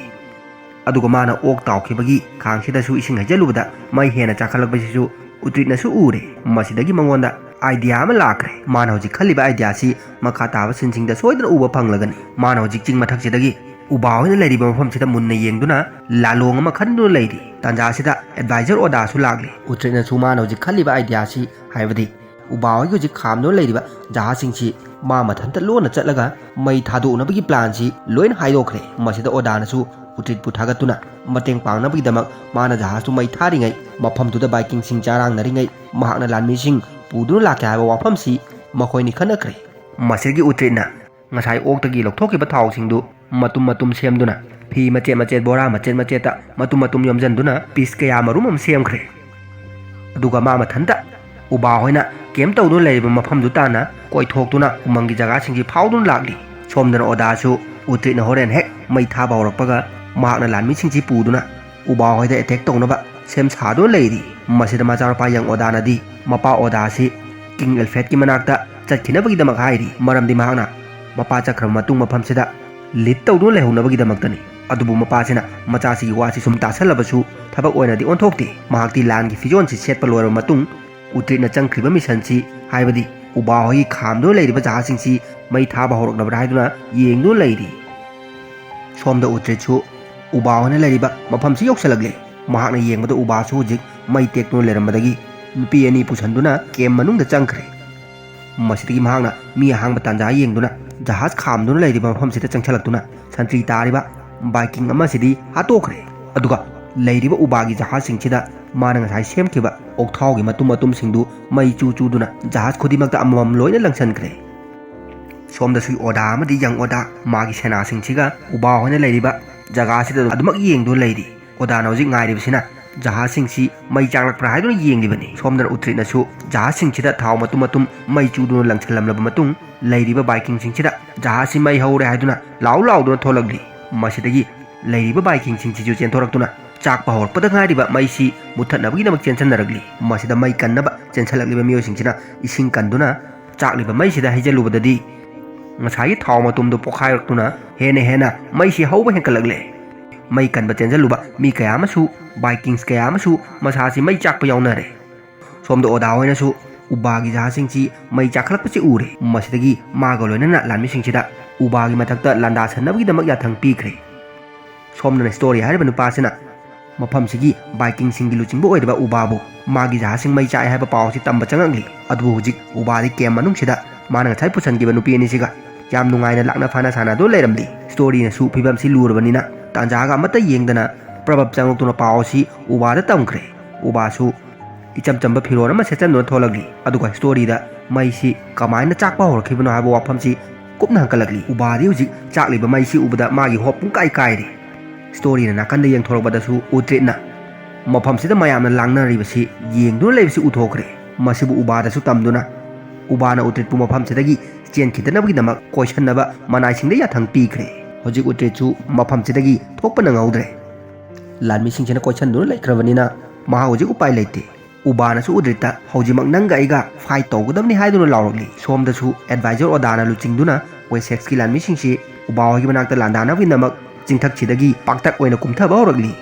ꯑꯗꯨꯒ ꯃꯥꯅ ꯑꯣꯛ ꯇꯥꯎꯈꯤꯕꯒꯤ ꯈꯥꯡꯁꯤꯗꯁꯨ ꯏꯁꯤꯡ ꯍꯩꯖꯤꯜꯂꯨꯕꯗ ꯃꯩ ꯍꯦꯟꯅ ꯆꯥꯈꯠꯂꯛꯄꯁꯤꯁꯨ ꯎꯇ꯭ꯔꯤꯠꯅꯁꯨ ꯎꯔꯦ꯫ ꯃꯁꯤꯗꯒꯤ ꯃꯉꯣꯟꯗ ꯑꯥꯏꯗꯤꯌꯥ ꯑꯃ ꯂꯥꯛꯈ꯭ꯔꯦ꯫ ꯃꯥꯅ ꯍꯧꯖꯤꯛ ꯈꯜꯂꯤꯕ ꯑꯥꯏꯗꯤꯌꯥꯁꯤ ꯃꯈꯥ ꯇꯥꯕ ꯁꯤꯟꯁꯤꯡꯗ ꯁꯣꯏꯗꯅ ꯎꯕ ꯐꯪꯂꯒꯅꯤ꯫ ꯃꯥꯅ ꯍꯧꯖꯤꯛ ꯆꯤꯡ ꯃꯊꯛꯁꯤꯗꯒꯤ ꯎꯕꯥ ꯍꯣꯏꯅ ꯂꯩꯔꯤꯕ ꯃꯐꯝꯁꯤꯗ ꯃꯨꯟꯅ ꯌꯦꯡꯗꯨꯅ ꯂꯥꯂꯣꯡ ꯑꯃ ꯈꯟꯗꯨꯅ ꯂꯩꯔꯤ꯫ ꯇꯥꯟꯖꯥꯁꯤꯗ ꯑꯦꯗꯚꯥꯏꯖꯔ ꯑꯣꯗꯥꯁꯨ ꯂꯥꯛꯂꯤ꯫ ꯎꯇ꯭ꯔꯤꯠꯅꯁꯨ ꯃꯥꯅ ꯍꯧꯖꯤꯛ ꯈꯜꯂꯤꯕ ꯑꯥꯏꯗꯤꯌꯥꯁꯤ, ꯍꯥꯏꯕꯗꯤ ꯎꯕꯥ ꯍꯣꯏꯒꯤ ꯍꯧꯖꯤꯛ ꯈꯥꯝꯗꯨꯅ ꯂꯩꯔꯤꯕ ꯖꯍꯥꯖꯁꯤꯡꯁꯤ ꯃꯥ ꯃꯊꯟꯇ ꯂꯣꯟꯅ ꯆꯠꯂꯒ ꯃꯩ ꯊꯥꯗꯣꯛꯅꯕꯒꯤ ꯄ꯭ꯂꯥꯟꯁꯤ ꯂꯣꯏꯅ ꯍꯥꯏꯗꯣꯛꯈ꯭ꯔꯦ꯫ ꯃꯁꯤꯗ ꯑꯣꯗꯥꯅꯁꯨ ꯎꯇ꯭ꯔꯤꯠꯄꯨ ꯊꯥꯒꯠꯇꯨꯅ ꯃꯇꯦꯡ ꯄꯥꯡꯅꯕꯒꯤꯗꯃꯛ ꯃꯥꯅ ꯖꯍꯥꯖꯇꯨ ꯃꯩ ꯊꯥꯔꯤꯉꯩ, ꯃꯐꯝꯗꯨꯗ ꯕꯥꯏꯀꯤꯡꯁꯤꯡ ꯆꯔꯥꯡꯅꯔꯤꯉꯩ, ꯃꯍꯥꯛꯅ ꯂꯥꯟꯃꯤꯁꯤꯡ ꯄꯨꯗꯨꯅ ꯂꯥꯛꯀꯦ ꯍꯥꯏꯕ ꯋꯥꯐꯝꯁꯤ ꯃꯈꯣꯏꯅꯤ ꯈꯟꯅꯈ꯭ꯔꯦ꯫ ꯃꯁꯤꯒꯤ ꯎꯇ꯭ꯔꯤꯠꯅ ꯉꯁꯥꯏ ꯑꯣꯛꯇꯒꯤ ꯂꯧꯊꯣꯛꯈꯤꯕ ꯊꯥꯎꯁꯤꯡꯗꯨ ꯃꯇꯨꯝ ꯃꯇꯨꯝ ꯁꯦꯝꯗꯨꯅ, ꯐꯤ ꯃꯆꯦꯠ ꯃꯆꯦꯠ, ꯕꯣꯔꯥ ꯃꯆꯦꯠ ꯃꯆꯦꯠꯇ ꯃꯇꯨꯝ ꯃꯇꯨꯝ ꯌꯣꯝꯁꯤꯟꯗꯨꯅ ꯄꯤꯁ ꯀꯌꯥ ꯃꯔꯨꯝ ꯑꯃ ꯁꯦꯝꯈ꯭ꯔꯦ꯫ ꯑꯗꯨꯒ ꯃꯥ ꯃꯊꯟꯇ ꯎꯕꯥ ꯍꯣꯏꯅ ꯀꯦꯝ ꯇꯧꯗꯨꯅ ꯂꯩꯔꯤꯕ ꯃꯐꯝꯗꯨ ꯇꯥꯟꯅ ꯀꯣꯏꯊꯣꯛꯇꯨꯅ ꯎꯃꯪꯒꯤ ꯖꯒꯥꯁꯤꯡꯁꯤ ꯐꯥꯎꯗꯨꯅ ꯂꯥꯛꯂꯤ꯫ ꯁꯣꯝꯗꯅ ꯑꯣꯗꯥꯁꯨ ꯎꯇ꯭ꯔꯤꯠꯅ ꯍꯣꯔꯦꯟ ꯍꯦꯛ ꯃꯩ ꯊꯥꯕ ꯍꯧꯔꯛꯄꯒ ꯃꯍꯥꯛꯅ ꯂꯥꯟꯃꯤꯁꯤꯡꯁꯤ ꯄꯨꯗꯨꯅ ꯎꯕꯥ ꯍꯣꯏꯗ ꯑꯦꯇꯦꯛ ꯇꯧꯅꯕ ꯁꯦꯝ ꯁꯥꯗꯨꯅ ꯂꯩꯔꯤ꯫ ꯃꯁꯤꯗ ꯃꯆꯥꯅꯨꯄꯥ ꯌꯪ ꯑꯣꯗꯥꯅꯗꯤ ꯃꯄꯥ ꯑꯣꯗꯥꯁꯤ ꯀꯤꯡ ꯑꯦꯜꯐ꯭ꯔꯦꯗꯀꯤ ꯃꯅꯥꯛꯇ ꯆꯠꯈꯤꯅꯕꯒꯤꯗꯃꯛ ꯍꯥꯏꯔꯤ, ꯃꯔꯝꯗꯤ ꯃꯍꯥꯛꯅ ꯃꯄꯥ ꯆꯠꯈ꯭ꯔꯕ ꯃꯇꯨꯡ ꯃꯐꯝꯁꯤꯗ ꯂꯤꯗ ꯇꯧꯗꯨꯅ ꯂꯩꯍꯧꯅꯕꯒꯤꯗꯃꯛꯇꯅꯤ꯫ ꯑꯗꯨꯕꯨ ꯃꯄꯥꯁꯤꯅ ꯃꯆꯥꯁꯤꯒꯤ ꯋꯥꯁꯤ ꯁꯨꯝ ꯇꯥꯁꯜꯂꯕꯁꯨ ꯊꯕꯛ ꯑꯣꯏꯅꯗꯤ ꯑꯣꯟꯊꯣꯛꯇꯦ꯫ ꯃꯍꯥꯛꯇꯤ ꯂꯥꯟꯒꯤ ꯐꯤꯖꯣꯜꯁꯤ ꯁꯦꯠꯄ ꯂꯣꯏꯔꯕ ꯃꯇꯨꯡ ꯎꯇ꯭ꯔꯤꯠꯅ ꯆꯪꯈ꯭ꯔꯤꯕ ꯃꯤꯁꯟꯁꯤ, ꯍꯥꯏꯕꯗꯤ ꯎꯕꯥ ꯍꯣꯏꯒꯤ ꯈꯥꯝꯗꯨꯅ ꯂꯩꯔꯤꯕ ꯖꯍꯥꯖꯁꯤꯡꯁꯤ ꯃꯩ ꯊꯥꯕ ꯍꯧꯔꯛꯂꯕ꯭ꯔꯥ ꯍꯥꯏꯗꯨꯅ ꯌꯦꯡꯗꯨꯅ ꯂꯩꯔꯤ꯫ ꯁꯣꯝꯗ ꯎꯇ꯭ꯔꯤꯠꯁꯨ ꯎꯕꯥ ꯍꯣꯏꯅ ꯂꯩꯔꯤꯕ ꯃꯐꯝꯁꯤ ꯌꯧꯁꯤꯜꯂꯛꯂꯦ꯫ ꯃꯍꯥꯛꯅ ꯌꯦꯡꯕꯗ ꯎꯕꯥꯁꯨ ꯍꯧꯖꯤꯛ ꯃꯩ ꯇꯦꯛꯇꯨꯅ ꯂꯩꯔꯝꯕꯗꯒꯤ ꯅꯨꯄꯤ ꯑꯅꯤ ꯄꯨꯁꯟꯗꯨꯅ ꯀꯦꯝ ꯃꯅꯨꯡꯗ ꯆꯪꯈ꯭ꯔꯦ꯫ ꯃꯁꯤꯗꯒꯤ ꯃꯍꯥꯛꯅ ꯃꯤ ꯑꯍꯥꯡꯕ ꯇꯥꯟꯖꯥ ꯌꯦꯡꯗꯨꯅ ꯖꯍꯥꯖ ꯈꯥꯝꯗꯨꯅ ꯂꯩꯔꯤꯕ ꯃꯐꯝꯁꯤꯗ ꯆꯪꯁꯤꯜꯂꯛꯇꯨꯅ ꯁꯟꯇ꯭ꯔꯤ ꯇꯥꯔꯤꯕ ꯕꯥꯏꯀꯤꯡ ꯑꯃꯁꯤꯗꯤ ꯍꯥꯠꯇꯣꯛꯈ꯭ꯔꯦ꯫ ꯑꯗꯨꯒ ꯂꯩꯔꯤꯕ ꯎꯕꯥꯒꯤ ꯖꯍꯥꯖꯁꯤꯡꯁꯤꯗ ꯃꯥꯅ ꯉꯁꯥꯏ ꯁꯦꯝꯈꯤꯕ ꯑꯣꯛꯊꯥꯎꯒꯤ ꯃꯇꯨꯝ ꯃꯇꯨꯝꯁꯤꯡꯗꯨ ꯃꯩ ꯆꯨ ꯆꯨꯗꯨꯅ ꯖꯍꯥꯖ ꯈꯨꯗꯤꯡꯃꯛꯇ ꯑꯃꯃꯝ ꯂꯣꯏꯅ ꯂꯪꯁꯤꯟꯈ꯭ꯔꯦ꯫ ꯁꯣꯝꯗꯁꯨ ꯑꯣꯗꯥ ꯑꯃꯗꯤ ꯌꯪ ꯑꯣꯗꯥ ꯃꯥꯒꯤ ꯁꯦꯅꯥꯁꯤꯡꯁꯤꯒ ꯎꯕꯥ ꯍꯣꯏꯅ ꯂꯩꯔꯤꯕ ꯖꯒꯥꯁꯤꯗ ꯑꯗꯨꯃꯛ ꯌꯦꯡꯗꯨꯅ ꯂꯩꯔꯤ꯫ ꯑꯣꯗꯥꯅ ꯍꯧꯖꯤꯛ ꯉꯥꯏꯔꯤꯕꯁꯤꯅ ꯖꯍꯥꯖꯁꯤꯡꯁꯤ ꯃꯩ ꯆꯥꯛꯂꯛꯄ꯭ꯔꯥ ꯍꯥꯏꯗꯨꯅ ꯌꯦꯡꯂꯤꯕꯅꯤ꯫ ꯁꯣꯝꯗꯅ ꯎꯇ꯭ꯔꯤꯠꯅꯁꯨ ꯖꯍꯥꯖꯁꯤꯡꯁꯤꯗ ꯊꯥꯎ ꯃꯇꯨꯝ ꯃꯇꯨꯝ ꯃꯩ ꯆꯨꯗꯨꯅ ꯂꯪꯁꯤꯜꯂꯝꯂꯕ ꯃꯇꯨꯡ ꯂꯩꯔꯤꯕ ꯕꯥꯏꯀꯤꯡꯁꯤꯡꯁꯤꯗ ꯖꯍꯥꯖꯁꯤ ꯃꯩ ꯍꯧꯔꯦ ꯍꯥꯏꯗꯨꯅ ꯂꯥꯎ ꯂꯥꯎꯗꯨꯅ ꯊꯣꯛꯂꯛꯂꯤ꯫ ꯃꯁꯤꯗꯒꯤ ꯂꯩꯔꯤꯕ ꯕꯥꯏꯀꯤꯡꯁꯤꯡꯁꯤꯁꯨ ꯆꯦꯟꯊꯣꯔꯛꯇꯨꯅ ꯆꯥꯛꯄ ꯍꯧꯔꯛꯄꯗ ꯉꯥꯏꯔꯤꯕ ꯃꯩꯁꯤ ꯃꯨꯠꯊꯠꯅꯕꯒꯤꯗꯃꯛ ꯆꯦꯟꯁꯤꯟꯅꯔꯛꯂꯤ꯫ ꯃꯁꯤꯗ ꯃꯩ ꯀꯟꯅꯕ ꯆꯦꯟꯁꯤꯜꯂꯛꯂꯤꯕ ꯃꯤꯑꯣꯏꯁꯤꯡꯁꯤꯅ ꯏꯁꯤꯡ ꯀꯟꯗꯨꯅ ꯆꯥꯛꯂꯤꯕ ꯃꯩꯁꯤꯗ ꯍꯩꯖꯤꯜꯂꯨꯕꯗꯗꯤ ꯉꯁꯥꯏꯒꯤ ꯊꯥꯎ ꯃꯇꯨꯝꯗꯨ ꯄꯣꯈꯥꯏꯔꯛꯇꯨꯅ ꯍꯦꯟꯅ ꯍꯦꯟꯅ ꯃꯩꯁꯤ ꯍꯧꯕ ꯍꯦꯟꯒꯠꯂꯛꯂꯦ꯫ ꯃꯩ ꯀꯟꯕ ꯆꯦꯟꯁꯤꯜꯂꯨꯕ ꯃꯤ ꯀꯌꯥ ꯑꯃꯁꯨ, ꯕꯥꯏꯀꯤꯡꯁ ꯀꯌꯥ ꯑꯃꯁꯨ ꯃꯁꯥꯁꯤ ꯃꯩ ꯆꯥꯛꯄ ꯌꯥꯎꯅꯔꯦ꯫ ꯁꯣꯝꯗ ꯑꯣꯗꯥ ꯍꯣꯏꯅꯁꯨ ꯎꯕꯥꯒꯤ ꯖꯍꯥꯖꯁꯤꯡꯁꯤ ꯃꯩ ꯆꯥꯛꯈꯠꯂꯛꯄꯁꯤ ꯎꯔꯦ꯫ ꯃꯁꯤꯗꯒꯤ ꯃꯥꯒ ꯂꯣꯏꯅꯅ ꯂꯥꯟꯃꯤꯁꯤꯡꯁꯤꯗ ꯎꯕꯥꯒꯤ ꯃꯊꯛꯇ ꯂꯥꯟꯗꯥꯁꯟꯅꯕꯒꯤꯗꯃꯛ ꯌꯥꯊꯪ ꯄꯤꯈ꯭ꯔꯦ꯫ ꯁꯣꯝꯗꯅ ꯁ꯭ꯇꯣꯔꯤ ꯍꯥꯏꯔꯤꯕ ꯅꯨꯄꯥꯁꯤꯅ ꯃꯐꯝꯁꯤꯒꯤ ꯕꯥꯏꯀꯤꯡꯁꯤꯡꯒꯤ ꯂꯨꯆꯤꯡꯕ ꯑꯣꯏꯔꯤꯕ ꯎꯕꯥꯕꯨ ꯃꯥꯒꯤ ꯖꯍꯥꯖꯁꯤꯡ ꯃꯩ ꯆꯥꯛꯑꯦ ꯍꯥꯏꯕ ꯄꯥꯎ ꯑꯁꯤ ꯇꯝꯕ ꯆꯪꯉꯛꯂꯤ꯫ ꯑꯗꯨꯕꯨ ꯍꯧꯖꯤꯛ ꯎꯕꯥꯗꯤ ꯀꯦꯝ ꯃꯅꯨꯡꯁꯤꯗ ꯃꯥꯅ ꯉꯁꯥꯏ ꯄꯨꯁꯟꯈꯤꯕ ꯅꯨꯄꯤ ꯑꯅꯤꯁꯤꯒ ꯌꯥꯝ ꯅꯨꯡꯉꯥꯏꯅ ꯂꯥꯛꯅ ꯐꯥꯅ ꯁꯥꯟꯅꯗꯨꯅ ꯂꯩꯔꯝꯂꯤ꯫ ꯁ꯭ꯇꯣꯔꯤꯅꯁꯨ ꯐꯤꯕꯝꯁꯤ ꯂꯨꯔꯕꯅꯤꯅ ꯇꯥꯟꯖꯥꯒ ꯑꯃꯠꯇ ꯌꯦꯡꯗꯅ ꯄ꯭ꯔꯕꯞ ꯆꯪꯂꯛꯇꯨꯅ ꯄꯥꯎ ꯑꯁꯤ ꯎꯕꯥꯗ ꯇꯝꯈ꯭ꯔꯦ꯫ ꯎꯕꯥꯁꯨ ꯏꯆꯝ ꯆꯝꯕ ꯐꯤꯔꯣꯜ ꯑꯃ ꯁꯦꯠꯆꯟꯗꯨꯅ ꯊꯣꯛꯂꯛꯂꯤ꯫ ꯑꯗꯨꯒ ꯁ꯭ꯇꯣꯔꯤꯗ ꯃꯩꯁꯤ ꯀꯃꯥꯏꯅ ꯆꯥꯛꯄ ꯍꯧꯔꯛꯈꯤꯕꯅꯣ ꯍꯥꯏꯕ ꯋꯥꯐꯝꯁꯤ ꯀꯨꯞꯅ ꯍꯪꯒꯠꯂꯛꯂꯤ꯫ ꯎꯕꯥꯗꯤ ꯍꯧꯖꯤꯛ ꯆꯥꯛꯂꯤꯕ ꯃꯩꯁꯤ ꯎꯕꯗ ꯃꯥꯒꯤ ꯍꯣꯞ ꯄꯨꯡꯀꯥꯏ ꯀꯥꯏꯔꯦ꯫ ꯁ꯭ꯇꯣꯔꯤꯅ ꯅꯥꯀꯟꯗ ꯌꯦꯡꯊꯣꯔꯛꯄꯗꯁꯨ ꯎꯇ꯭ꯔꯤꯠꯅ ꯃꯐꯝꯁꯤꯗ ꯃꯌꯥꯝꯅ ꯂꯥꯡꯅꯔꯤꯕꯁꯤ ꯌꯦꯡꯗꯨꯅ ꯂꯩꯕꯁꯤ ꯎꯊꯣꯛꯈ꯭ꯔꯦ꯫ ꯃꯁꯤꯕꯨ ꯎꯕꯥꯗꯁꯨ ꯇꯝꯗꯨꯅ ꯎꯕꯥꯅ ꯎꯇ꯭ꯔꯤꯠꯄꯨ ꯃꯐꯝꯁꯤꯗꯒꯤ ꯆꯦꯟꯈꯤꯗꯅꯕꯒꯤꯗꯃꯛ ꯀꯣꯏꯁꯟꯅꯕ ꯃꯅꯥꯏꯁꯤꯡꯗ ꯌꯥꯊꯪ ꯄꯤꯈ꯭ꯔꯦ꯫ ꯍꯧꯖꯤꯛ ꯎꯇ꯭ꯔꯤꯠꯁꯨ ꯃꯐꯝꯁꯤꯗꯒꯤ ꯊꯣꯛꯄ ꯅꯪꯍꯧꯗ꯭ꯔꯦ꯫ ꯂꯥꯟꯃꯤꯁꯤꯡꯁꯤꯅ ꯀꯣꯏꯁꯟꯗꯨꯅ ꯂꯩꯈ꯭ꯔꯕꯅꯤꯅ ꯃꯍꯥꯛ ꯍꯧꯖꯤꯛ ꯎꯄꯥꯏ ꯂꯩꯇꯦ꯫ ꯎꯕꯥꯅꯁꯨ ꯎꯗ꯭ꯔꯤꯠꯇ "ꯍꯧꯖꯤꯛꯃꯛ ꯅꯪꯒ ꯑꯩꯒ ꯐꯥꯏꯠ ꯇꯧꯒꯗꯕꯅꯤ" ꯍꯥꯏꯗꯨꯅ ꯂꯥꯎꯔꯛꯂꯤ꯫ ꯁꯣꯝꯗꯁꯨ ꯑꯦꯗꯚꯥꯏꯖꯔ ꯑꯣꯗꯥꯅ ꯂꯨꯆꯤꯡꯗꯨꯅ ꯋꯦꯁꯦꯛꯁꯀꯤ ꯂꯥꯟꯃꯤꯁꯤꯡꯁꯤ ꯎꯕꯥ ꯍꯣꯏꯒꯤ ꯃꯅꯥꯛꯇ ꯂꯥꯟꯗꯥꯅꯕꯒꯤꯗꯃꯛ ꯆꯤꯡꯊꯛꯁꯤꯗꯒꯤ ꯄꯥꯛꯇꯛ ꯑꯣꯏꯅ ꯀꯨꯝꯊꯕ ꯍꯧꯔꯛꯂꯤ꯫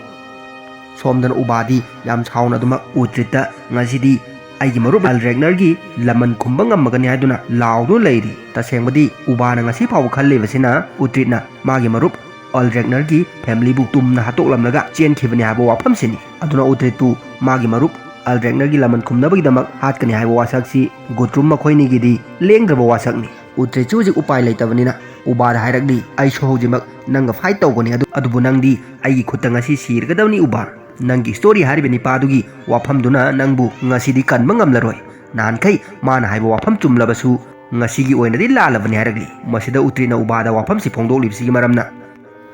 ꯁꯣꯝꯗꯅ ꯎꯕꯥꯗꯤ ꯌꯥꯝ ꯁꯥꯎꯅ ꯑꯗꯨꯃꯛ ꯎꯇ꯭ꯔꯤꯠꯇ "ꯉꯁꯤꯗꯤ ꯑꯩꯒꯤ ꯃꯔꯨꯞ ꯑꯜꯔꯦꯛꯅꯔꯒꯤ ꯂꯃꯟ ꯈꯨꯝꯕ ꯉꯝꯃꯒꯅꯤ" ꯍꯥꯏꯗꯨꯅ ꯂꯥꯎꯗꯨꯅ ꯂꯩꯔꯤ꯫ ꯇꯁꯦꯡꯕꯗꯤ ꯎꯕꯥꯅ ꯉꯁꯤ ꯐꯥꯎꯕ ꯈꯜꯂꯤꯕꯁꯤꯅ ꯎꯇ꯭ꯔꯤꯠꯅ ꯃꯥꯒꯤ ꯃꯔꯨꯞ ꯑꯜꯔꯦꯛꯅꯔꯒꯤ ꯐꯦꯃꯤꯂꯤꯕꯨ ꯇꯨꯝꯅ ꯍꯥꯠꯇꯣꯛꯂꯝꯂꯒ ꯆꯦꯟꯈꯤꯕꯅꯤ ꯍꯥꯏꯕ ꯋꯥꯐꯝꯁꯤꯅꯤ꯫ ꯑꯗꯨꯅ ꯎꯇ꯭ꯔꯤꯠꯄꯨ ꯃꯥꯒꯤ ꯃꯔꯨꯞ ꯑꯜꯔꯦꯛꯅꯔꯒꯤ ꯂꯃꯟ ꯈꯨꯝꯅꯕꯒꯤꯗꯃꯛ ꯍꯥꯠꯀꯅꯤ ꯍꯥꯏꯕ ꯋꯥꯁꯛꯁꯤ ꯒꯨꯇ꯭ꯔꯨꯝ ꯃꯈꯣꯏꯅꯤꯒꯤꯗꯤ ꯂꯦꯡꯗ꯭ꯔꯕ ꯋꯥꯁꯛꯅꯤ꯫ ꯎꯇ꯭ꯔꯤꯠꯁꯨ ꯍꯧꯖꯤꯛ ꯎꯄꯥꯏ ꯂꯩꯇꯕꯅꯤꯅ ꯎꯕꯥꯗ ꯍꯥꯏꯔꯛꯂꯤ, "ꯑꯩꯁꯨ ꯍꯧꯖꯤꯛꯃꯛ ꯅꯪꯒ ꯐꯥꯏꯠ ꯇꯧꯒꯅꯤ, ꯑꯗꯨ-, ꯑꯗꯨꯕꯨ ꯅꯪꯗꯤ ꯑꯩꯒꯤ ꯈꯨꯠꯇ ꯉꯁꯤ ꯁꯤꯔꯒꯗꯕꯅꯤ ꯎꯕꯥ꯫ ꯅꯪꯒꯤ ꯁ꯭ꯇꯣꯔꯤ ꯍꯥꯏꯔꯤꯕ ꯅꯤꯄꯥꯗꯨꯒꯤ ꯋꯥꯐꯝꯗꯨꯅ ꯅꯪꯕꯨ ꯉꯁꯤꯗꯤ ꯀꯟꯕ ꯉꯝꯂꯔꯣꯏ꯫ ꯅꯍꯥꯟꯈꯩ ꯃꯥꯅ ꯍꯥꯏꯕ ꯋꯥꯐꯝ ꯆꯨꯝꯂꯕꯁꯨ ꯉꯁꯤꯒꯤ ꯑꯣꯏꯅꯗꯤ ꯂꯥꯜꯂꯕꯅꯤ" ꯍꯥꯏꯔꯛꯂꯤ꯫ ꯃꯁꯤꯗ ꯎꯇ꯭ꯔꯤꯠꯅ ꯎꯕꯥꯗ ꯋꯥꯐꯝꯁꯤ ꯐꯣꯡꯗꯣꯛꯂꯤꯕꯁꯤꯒꯤ ꯃꯔꯝꯅ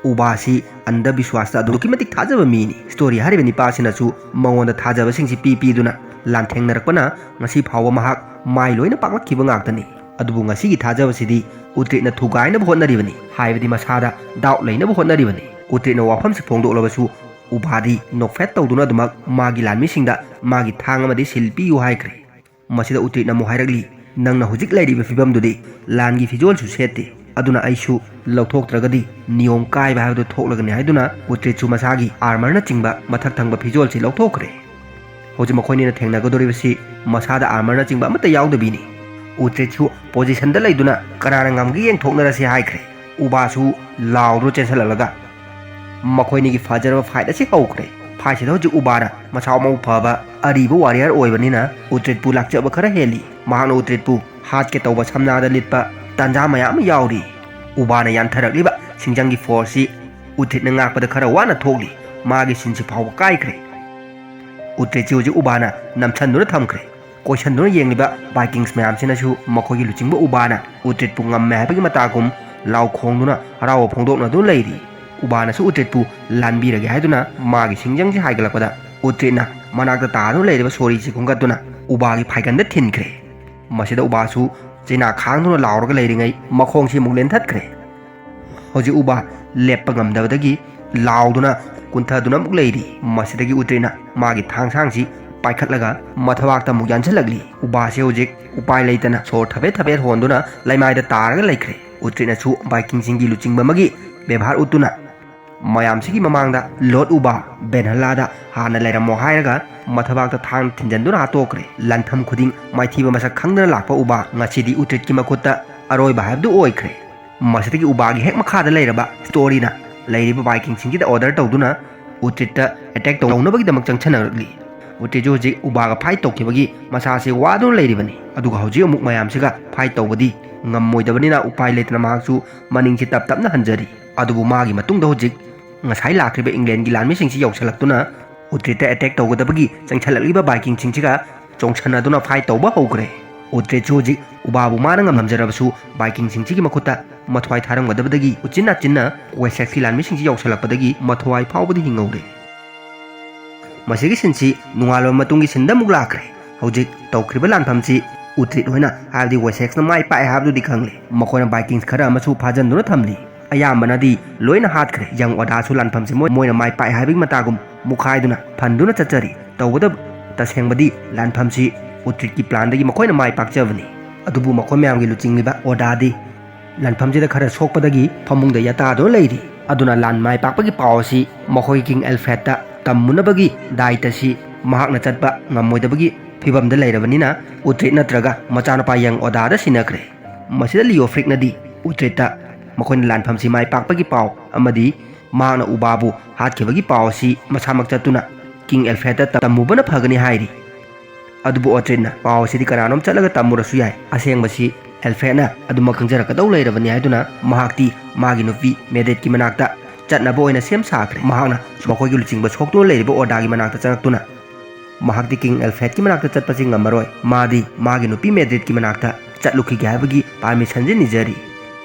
ꯎꯕꯥꯁꯤ ꯑꯟꯙꯕꯤꯁ꯭ꯋꯥꯁꯇ ꯑꯗꯨꯛꯀꯤ ꯃꯇꯤꯛ ꯊꯥꯖꯕ ꯃꯤꯅꯤ꯫ ꯁ꯭ꯇꯣꯔꯤ ꯍꯥꯏꯔꯤꯕ ꯅꯤꯄꯥꯁꯤꯅꯁꯨ ꯃꯉꯣꯟꯗ ꯊꯥꯖꯕꯁꯤꯡꯁꯤ ꯄꯤ ꯄꯤꯗꯨꯅ ꯂꯥꯟꯊꯦꯡꯅꯔꯛꯄꯅ ꯉꯁꯤ ꯐꯥꯎꯕ ꯃꯍꯥꯛ ꯃꯥꯏ ꯂꯣꯏꯅ ꯄꯥꯛꯂꯛꯈꯤꯕ ꯉꯥꯛꯇꯅꯤ꯫ ꯑꯗꯨꯕꯨ ꯉꯁꯤꯒꯤ ꯊꯥꯖꯕꯁꯤꯗꯤ ꯎꯇ꯭ꯔꯤꯠꯅ ꯊꯨꯒꯥꯏꯅꯕ ꯍꯣꯠꯅꯔꯤꯕꯅꯤ, ꯍꯥꯏꯕꯗꯤ ꯃꯁꯥꯗ ꯗꯥꯎꯠ ꯂꯩꯅꯕ ꯍꯣꯠꯅꯔꯤꯕꯅꯤ꯫ ꯎꯇ꯭ꯔꯤꯠꯅ ꯋꯥꯐꯝꯁꯤ ꯐꯣꯡꯗꯣꯛꯂꯕꯁꯨ ꯎꯕꯥꯗꯤ ꯅꯣꯛꯐꯦꯠ ꯇꯧꯗꯨꯅ ꯑꯗꯨꯃꯛ ꯃꯥꯒꯤ ꯂꯥꯟꯃꯤꯁꯤꯡꯗ ꯃꯥꯒꯤ ꯊꯥꯡ ꯑꯃꯗꯤ ꯁꯤꯜ ꯄꯤꯌꯨ ꯍꯥꯏꯈ꯭ꯔꯦ꯫ ꯃꯁꯤꯗ ꯎꯇ꯭ꯔꯤꯠꯅ ꯑꯃꯨꯛ ꯍꯥꯏꯔꯛꯂꯤ, "ꯅꯪꯅ ꯍꯧꯖꯤꯛ ꯂꯩꯔꯤꯕ ꯐꯤꯕꯝꯗꯨꯗꯤ ꯂꯥꯟꯒꯤ ꯐꯤꯖꯣꯜꯁꯨ ꯁꯦꯠꯇꯦ, ꯑꯗꯨꯅ ꯑꯩꯁꯨ ꯂꯧꯊꯣꯛꯇ꯭ꯔꯒꯗꯤ ꯅꯤꯌꯣꯝ ꯀꯥꯏꯕ ꯍꯥꯏꯕꯗꯨ ꯊꯣꯛꯂꯒꯅꯤ" ꯍꯥꯏꯗꯨꯅ ꯎꯇ꯭ꯔꯤꯠꯁꯨ ꯃꯁꯥꯒꯤ ꯑꯥꯔꯃꯔꯅꯆꯤꯡꯕ ꯃꯊꯛ ꯊꯪꯕ ꯐꯤꯖꯣꯜꯁꯤ ꯂꯧꯊꯣꯛꯈ꯭ꯔꯦ꯫ ꯍꯧꯖꯤꯛ ꯃꯈꯣꯏꯅꯤꯅ ꯊꯦꯡꯅꯒꯗꯧꯔꯤꯕꯁꯤ ꯃꯁꯥꯗ ꯑꯥꯔꯃꯔꯅꯆꯤꯡꯕ ꯑꯃꯠꯇ ꯌꯥꯎꯗꯕꯤꯅꯤ꯫ ꯎꯇ꯭ꯔꯤꯠꯁꯨ ꯄꯣꯖꯤꯁꯟꯗ ꯂꯩꯗꯨꯅ "ꯀꯅꯥꯅ ꯉꯝꯒꯦ ꯌꯦꯡꯊꯣꯛꯅꯔꯁꯤ" ꯍꯥꯏꯈ꯭ꯔꯦ꯫ ꯎꯕꯥꯁꯨ ꯂꯥꯎꯗꯨꯅ ꯆꯦꯟꯁꯤꯜꯂꯛꯂꯒ ꯃꯈꯣꯏꯅꯤꯒꯤ ꯐꯖꯔꯕ ꯐꯥꯏꯠ ꯑꯁꯤ ꯍꯧꯈ꯭ꯔꯦ꯫ ꯐꯥꯏꯠꯁꯤꯗ ꯍꯧꯖꯤꯛ ꯎꯕꯥꯅ ꯃꯁꯥ ꯃꯎ ꯐꯕ ꯑꯔꯤꯕ ꯋꯥꯔꯤꯌꯔ ꯑꯣꯏꯕꯅꯤꯅ ꯎꯇ꯭ꯔꯤꯠꯄꯨ ꯂꯥꯛꯆꯕ ꯈꯔ ꯍꯦꯜꯂꯤ꯫ ꯃꯍꯥꯛꯅ ꯎꯇ꯭ꯔꯤꯠꯄꯨ ꯍꯥꯠꯀꯦ ꯇꯧꯕ ꯁꯝꯅꯥꯗ ꯂꯤꯠꯄ ꯇꯥꯟꯖꯥ ꯃꯌꯥꯝ ꯑꯃ ꯌꯥꯎꯔꯤ꯫ ꯎꯕꯥꯅ ꯌꯥꯟꯊꯔꯛꯂꯤꯕ ꯁꯤꯡꯖꯪꯒꯤ ꯐꯣꯔꯁꯁꯤ ꯎꯇ꯭ꯔꯤꯠꯅ ꯉꯥꯛꯄꯗ ꯈꯔ ꯋꯥꯅ ꯊꯣꯛꯂꯤ꯫ ꯃꯥꯒꯤ ꯁꯤꯟꯁꯤ ꯐꯥꯎꯕ ꯀꯥꯏꯈ꯭ꯔꯦ꯫ ꯎꯇ꯭ꯔꯤꯠꯁꯤ ꯍꯧꯖꯤꯛ ꯎꯕꯥꯅ ꯅꯝꯁꯟꯗꯨꯅ ꯊꯝꯈ꯭ꯔꯦ꯫ ꯀꯣꯏꯁꯟꯗꯨꯅ ꯌꯦꯡꯂꯤꯕ ꯕꯥꯏꯀꯤꯡꯁ ꯃꯌꯥꯝꯁꯤꯅꯁꯨ ꯃꯈꯣꯏꯒꯤ ꯂꯨꯆꯤꯡꯕ ꯎꯕꯥꯅ ꯎꯇ꯭ꯔꯤꯠꯄꯨ ꯉꯝꯃꯦ ꯍꯥꯏꯕꯒꯤ ꯃꯇꯥꯒꯨꯝ ꯂꯥꯎ ꯈꯣꯡꯗꯨꯅ ꯍꯔꯥꯎꯕ ꯐꯣꯡꯗꯣꯛꯅꯗꯨꯅ ꯂꯩꯔꯤ꯫ ꯎꯕꯥꯅꯁꯨ ꯎꯇ꯭ꯔꯤꯠꯄꯨ ꯂꯥꯟꯕꯤꯔꯒꯦ ꯍꯥꯏꯗꯨꯅ ꯃꯥꯒꯤ ꯁꯤꯡꯖꯪꯁꯤ ꯍꯥꯏꯒꯠꯂꯛꯄꯗ ꯎꯇ꯭ꯔꯤꯠꯅ ꯃꯅꯥꯛꯇ ꯇꯥꯗꯨꯅ ꯂꯩꯔꯤꯕ ꯁꯣꯔꯤꯁꯤ ꯈꯨꯝꯒꯠꯇꯨꯅ ꯎꯕꯥꯒꯤ ꯐꯥꯏꯒꯟꯗ ꯊꯤꯟꯈ꯭ꯔꯦ꯫ ꯃꯁꯤꯗ ꯎꯕꯥꯁꯨ ꯆꯩꯅꯥ ꯈꯥꯡꯗꯨꯅ ꯂꯥꯎꯔꯒ ꯂꯩꯔꯤꯉꯩ ꯃꯈꯣꯡꯁꯤ ꯑꯃꯨꯛ ꯂꯦꯟꯊꯠꯈ꯭ꯔꯦ꯫ ꯍꯧꯖꯤꯛ ꯎꯕꯥ ꯂꯦꯞꯄ ꯉꯝꯗꯕꯗꯒꯤ ꯂꯥꯎꯗꯨꯅ ꯀꯨꯟꯊꯗꯨꯅ ꯑꯃꯨꯛ ꯂꯩꯔꯤ꯫ ꯃꯁꯤꯗꯒꯤ ꯎꯇ꯭ꯔꯤꯠꯅ ꯃꯥꯒꯤ ꯊꯥꯡꯁꯥꯡꯁꯤ ꯄꯥꯏꯈꯠꯂꯒ ꯃꯊꯕꯥꯛꯇ ꯑꯃꯨꯛ ꯌꯥꯟꯁꯤꯜꯂꯛꯂꯤ꯫ ꯎꯕꯥꯁꯤ ꯍꯧꯖꯤꯛ ꯎꯄꯥꯏ ꯂꯩꯇꯅ ꯁꯣꯔ ꯊꯕꯦꯠ ꯊꯕꯦꯠ ꯍꯣꯟꯗꯨꯅ ꯂꯩꯃꯥꯏꯗ ꯇꯥꯔꯒ ꯂꯩꯈ꯭ꯔꯦ꯫ ꯎꯇ꯭ꯔꯤꯠꯅꯁꯨ ꯕꯥꯏꯀꯤꯡꯁꯤꯡꯒꯤ ꯂꯨꯆꯤꯡꯕ ꯑꯃꯒꯤ ꯕꯦꯕꯥꯔ ꯎꯠꯇꯨꯅ ꯃꯌꯥꯝꯁꯤꯒꯤ ꯃꯃꯥꯡꯗ ꯂꯣꯔꯗ ꯎꯕꯥ ꯕꯦꯟꯍꯜꯂꯥꯗ ꯍꯥꯟꯅ ꯂꯩꯔꯝꯃꯣ ꯍꯥꯏꯔꯒ ꯃꯊꯕꯥꯛꯇ ꯊꯥꯡ ꯊꯤꯟꯖꯟꯗꯨꯅ ꯍꯥꯠꯇꯣꯛꯈ꯭ꯔꯦ꯫ ꯂꯥꯟꯐꯝ ꯈꯨꯗꯤꯡ ꯃꯥꯏꯊꯤꯕ ꯃꯁꯛ ꯈꯪꯗꯅ ꯂꯥꯛꯄ ꯎꯕꯥ ꯉꯁꯤꯗꯤ ꯎꯇ꯭ꯔꯤꯠꯀꯤ ꯃꯈꯨꯠꯇ ꯑꯔꯣꯏꯕ ꯍꯥꯏꯕꯗꯨ ꯑꯣꯏꯈ꯭ꯔꯦ꯫ ꯃꯁꯤꯗꯒꯤ ꯎꯕꯥꯒꯤ ꯍꯦꯛ ꯃꯈꯥꯗ ꯂꯩꯔꯕ ꯁ꯭ꯇꯣꯔꯤꯅ ꯂꯩꯔꯤꯕ ꯕꯥꯏꯀꯤꯡꯁꯤꯡꯁꯤꯗ ꯑꯣꯔꯗꯔ ꯇꯧꯗꯨꯅ ꯎꯇ꯭ꯔꯤꯠꯇ ꯑꯦꯇꯦꯛ ꯇꯧꯅꯕꯒꯤꯗꯃꯛ ꯆꯪꯁꯤꯟꯅꯔꯛꯂꯤ꯫ ꯎꯇ꯭ꯔꯤꯠꯁꯨ ꯍꯧꯖꯤꯛ ꯎꯕꯥꯒ ꯐꯥꯏꯠ ꯇꯧꯈꯤꯕꯒꯤ ꯃꯁꯥꯁꯤ ꯋꯥꯗꯨꯅ ꯂꯩꯔꯤꯕꯅꯤ꯫ ꯑꯗꯨꯒ ꯍꯧꯖꯤꯛ ꯑꯃꯨꯛ ꯃꯌꯥꯝꯁꯤꯒ ꯐꯥꯏꯠ ꯇꯧꯕꯗꯤ ꯉꯝꯃꯣꯏꯗꯕꯅꯤꯅ ꯎꯄꯥꯏ ꯂꯩꯇꯅ ꯃꯍꯥꯛꯁꯨ ꯃꯅꯤꯡꯁꯤ ꯇꯞ ꯇꯞꯅ ꯍꯟꯖꯔꯤ꯫ ꯑꯗꯨꯕꯨ ꯃꯥꯒꯤ ꯃꯇꯨꯡꯗ ꯍꯧꯖꯤꯛ ꯉꯁꯥꯏ ꯂꯥꯛꯈ꯭ꯔꯤꯕ ꯏꯪꯂꯦꯟꯒꯤ ꯂꯥꯟꯃꯤꯁꯤꯡꯁꯤ ꯌꯧꯁꯤꯜꯂꯛꯇꯨꯅ ꯎꯇ꯭ꯔꯤꯠꯇ ꯑꯦꯇꯦꯛ ꯇꯧꯒꯗꯕꯒꯤ ꯆꯪꯁꯤꯜꯂꯛꯂꯤꯕ ꯕꯥꯏꯀꯤꯡꯁꯤꯡꯁꯤꯒ ꯆꯣꯡꯁꯟꯅꯗꯨꯅ ꯐꯥꯏꯠ ꯇꯧꯕ ꯍꯧꯈ꯭ꯔꯦ꯫ ꯎꯇ꯭ꯔꯤꯠꯁꯨ ꯍꯧꯖꯤꯛ ꯎꯕꯥꯕꯨ ꯃꯥꯅ ꯉꯝꯂꯝꯖꯔꯕꯁꯨ ꯕꯥꯏꯀꯤꯡꯁꯤꯡꯁꯤꯒꯤ ꯃꯈꯨꯠꯇ ꯃꯊ꯭ꯋꯥꯏ ꯊꯥꯔꯝꯒꯗꯕꯗꯒꯤ ꯎꯆꯤꯟ ꯅꯥꯆꯤꯟꯅ ꯋꯦꯁꯦꯛꯁꯀꯤ ꯂꯥꯟꯃꯤꯁꯤꯡꯁꯤ ꯌꯧꯁꯤꯜꯂꯛꯄꯗꯒꯤ ꯃꯊ꯭ꯋꯥꯏ ꯐꯥꯎꯕꯗꯤ ꯍꯤꯡꯍꯧꯔꯦ꯫ ꯃꯁꯤꯒꯤ ꯁꯤꯟꯁꯤ ꯅꯣꯡꯉꯥꯜꯂꯕ ꯃꯇꯨꯡꯒꯤ ꯁꯤꯟꯗ ꯑꯃꯨꯛ ꯂꯥꯛꯈ꯭ꯔꯦ꯫ ꯍꯧꯖꯤꯛ ꯇꯧꯈ꯭ꯔꯤꯕ ꯂꯥꯟꯐꯝꯁꯤ ꯎꯇ꯭ꯔꯤꯠ ꯍꯣꯏꯅ, ꯍꯥꯏꯕꯗꯤ ꯋꯦꯁꯦꯛꯁꯅ ꯃꯥꯏ ꯄꯥꯛꯑꯦ ꯍꯥꯏꯕꯗꯨꯗꯤ ꯈꯪꯂꯦ꯫ ꯃꯈꯣꯏꯅ ꯕꯥꯏꯀꯤꯡꯁ ꯈꯔ ꯑꯃꯁꯨ ꯐꯥꯖꯟꯗꯨꯅ ꯊꯝꯂꯤ꯫ ꯑꯌꯥꯝꯕꯅꯗꯤ ꯂꯣꯏꯅ ꯍꯥꯠꯈ꯭ꯔꯦ꯫ ꯌꯪ ꯑꯣꯗꯥꯁꯨ ꯂꯥꯟꯐꯝꯁꯤ ꯃꯣꯏ-, ꯃꯣꯏꯅ ꯃꯥꯏ ꯄꯥꯛꯑꯦ ꯍꯥꯏꯕꯒꯤ ꯃꯇꯥꯒꯨꯝ ꯃꯨꯛꯈꯥꯏꯗꯨꯅ ꯐꯟꯗꯨꯅ ꯆꯠꯆꯔꯤ꯫ ꯇꯧꯕꯇꯕꯨ ꯇꯁꯦꯡꯕꯗꯤ ꯂꯥꯟꯐꯝꯁꯤ ꯎꯇ꯭ꯔꯤꯠꯀꯤ ꯄ꯭ꯂꯥꯟꯗꯒꯤ ꯃꯈꯣꯏꯅ ꯃꯥꯏ ꯄꯥꯛꯆꯕꯅꯤ꯫ ꯑꯗꯨꯕꯨ ꯃꯈꯣꯏ ꯃꯌꯥꯝꯒꯤ ꯂꯨꯆꯤꯡꯂꯤꯕ ꯑꯣꯗꯥꯗꯤ ꯂꯥꯟꯐꯝꯁꯤꯗ ꯈꯔ ꯁꯣꯛꯄꯗꯒꯤ ꯐꯃꯨꯡꯗ ꯌꯥꯇꯥꯗꯨꯅ ꯂꯩꯔꯤ꯫ ꯑꯗꯨꯅ ꯂꯥꯟ ꯃꯥꯏ ꯄꯥꯛꯄꯒꯤ ꯄꯥꯎ ꯑꯁꯤ ꯃꯈꯣꯏ ꯀꯤꯡ ꯑꯦꯜꯐ꯭ꯔꯦꯗꯇ ꯇꯝꯃꯨꯅꯕꯒꯤ ꯗꯥꯏꯇꯁꯤ ꯃꯍꯥꯛꯅ ꯆꯠꯄ ꯉꯝꯃꯣꯏꯗꯕꯒꯤ ꯐꯤꯕꯝꯗ ꯂꯩꯔꯕꯅꯤꯅ ꯎꯇ꯭ꯔꯤꯠ ꯅꯠꯇ꯭ꯔꯒ ꯃꯆꯥꯅꯨꯄꯥ ꯌꯪ ꯑꯣꯗꯥꯗ ꯁꯤꯟꯅꯈ꯭ꯔꯦ꯫ ꯃꯁꯤꯗ ꯂꯤꯑꯣꯐ꯭ꯔꯤꯛꯅꯗꯤ ꯎꯇ꯭ꯔꯤꯠꯇ ꯃꯈꯣꯏꯅ ꯂꯥꯟꯐꯝꯁꯤ ꯃꯥꯏ ꯄꯥꯛꯄꯒꯤ ꯄꯥꯎ ꯑꯃꯗꯤ ꯃꯍꯥꯛꯅ ꯎꯕꯥꯕꯨ ꯍꯥꯠꯈꯤꯕꯒꯤ ꯄꯥꯎ ꯑꯁꯤ ꯃꯁꯥꯃꯛ ꯆꯠꯇꯨꯅ ꯀꯤꯡ ꯑꯦꯜꯐ꯭ꯔꯦꯗꯇ ꯇꯝꯃꯨꯕꯅ ꯐꯒꯅꯤ ꯍꯥꯏꯔꯤ꯫ ꯑꯗꯨꯕꯨ ꯎꯇ꯭ꯔꯤꯠꯅ ꯄꯥꯎ ꯑꯁꯤꯗꯤ ꯀꯅꯥꯅꯣꯝ ꯆꯠꯂꯒ ꯇꯝꯃꯨꯔꯁꯨ ꯌꯥꯏ, ꯑꯁꯦꯡꯕꯁꯤ ꯑꯦꯜꯐ꯭ꯔꯦꯗꯅ ꯑꯗꯨꯃꯛ ꯈꯪꯖꯔꯛꯀꯗꯧ ꯂꯩꯔꯕꯅꯤ ꯍꯥꯏꯗꯨꯅ ꯃꯍꯥꯛꯇꯤ ꯃꯥꯒꯤ ꯅꯨꯄꯤ ꯃꯦꯗꯦꯠꯀꯤ ꯃꯅꯥꯛꯇ ꯆꯠꯅꯕ ꯑꯣꯏꯅ ꯁꯦꯝ ꯁꯥꯈ꯭ꯔꯦ꯫ ꯃꯍꯥꯛꯅ ꯃꯈꯣꯏꯒꯤ ꯂꯨꯆꯤꯡꯕ ꯁꯣꯛꯇꯨꯅ ꯂꯩꯔꯤꯕ ꯑꯣꯗꯥꯒꯤ ꯃꯅꯥꯛꯇ ꯆꯪꯉꯛꯇꯨꯅ, ꯃꯍꯥꯛꯇꯤ ꯀꯤꯡ ꯑꯦꯜꯐ꯭ꯔꯦꯗꯀꯤ ꯃꯅꯥꯛꯇ ꯆꯠꯄꯁꯤ ꯉꯝꯃꯔꯣꯏ, ꯃꯥꯗꯤ ꯃꯥꯒꯤ ꯅꯨꯄꯤ ꯃꯦꯗ꯭ꯔꯤꯗꯀꯤ ꯃꯅꯥꯛꯇ ꯆꯠꯂꯨꯈꯤꯒꯦ ꯍꯥꯏꯕꯒꯤ ꯄꯥꯔꯃꯤꯁꯟꯁꯤ ꯅꯤꯖꯔꯤ꯫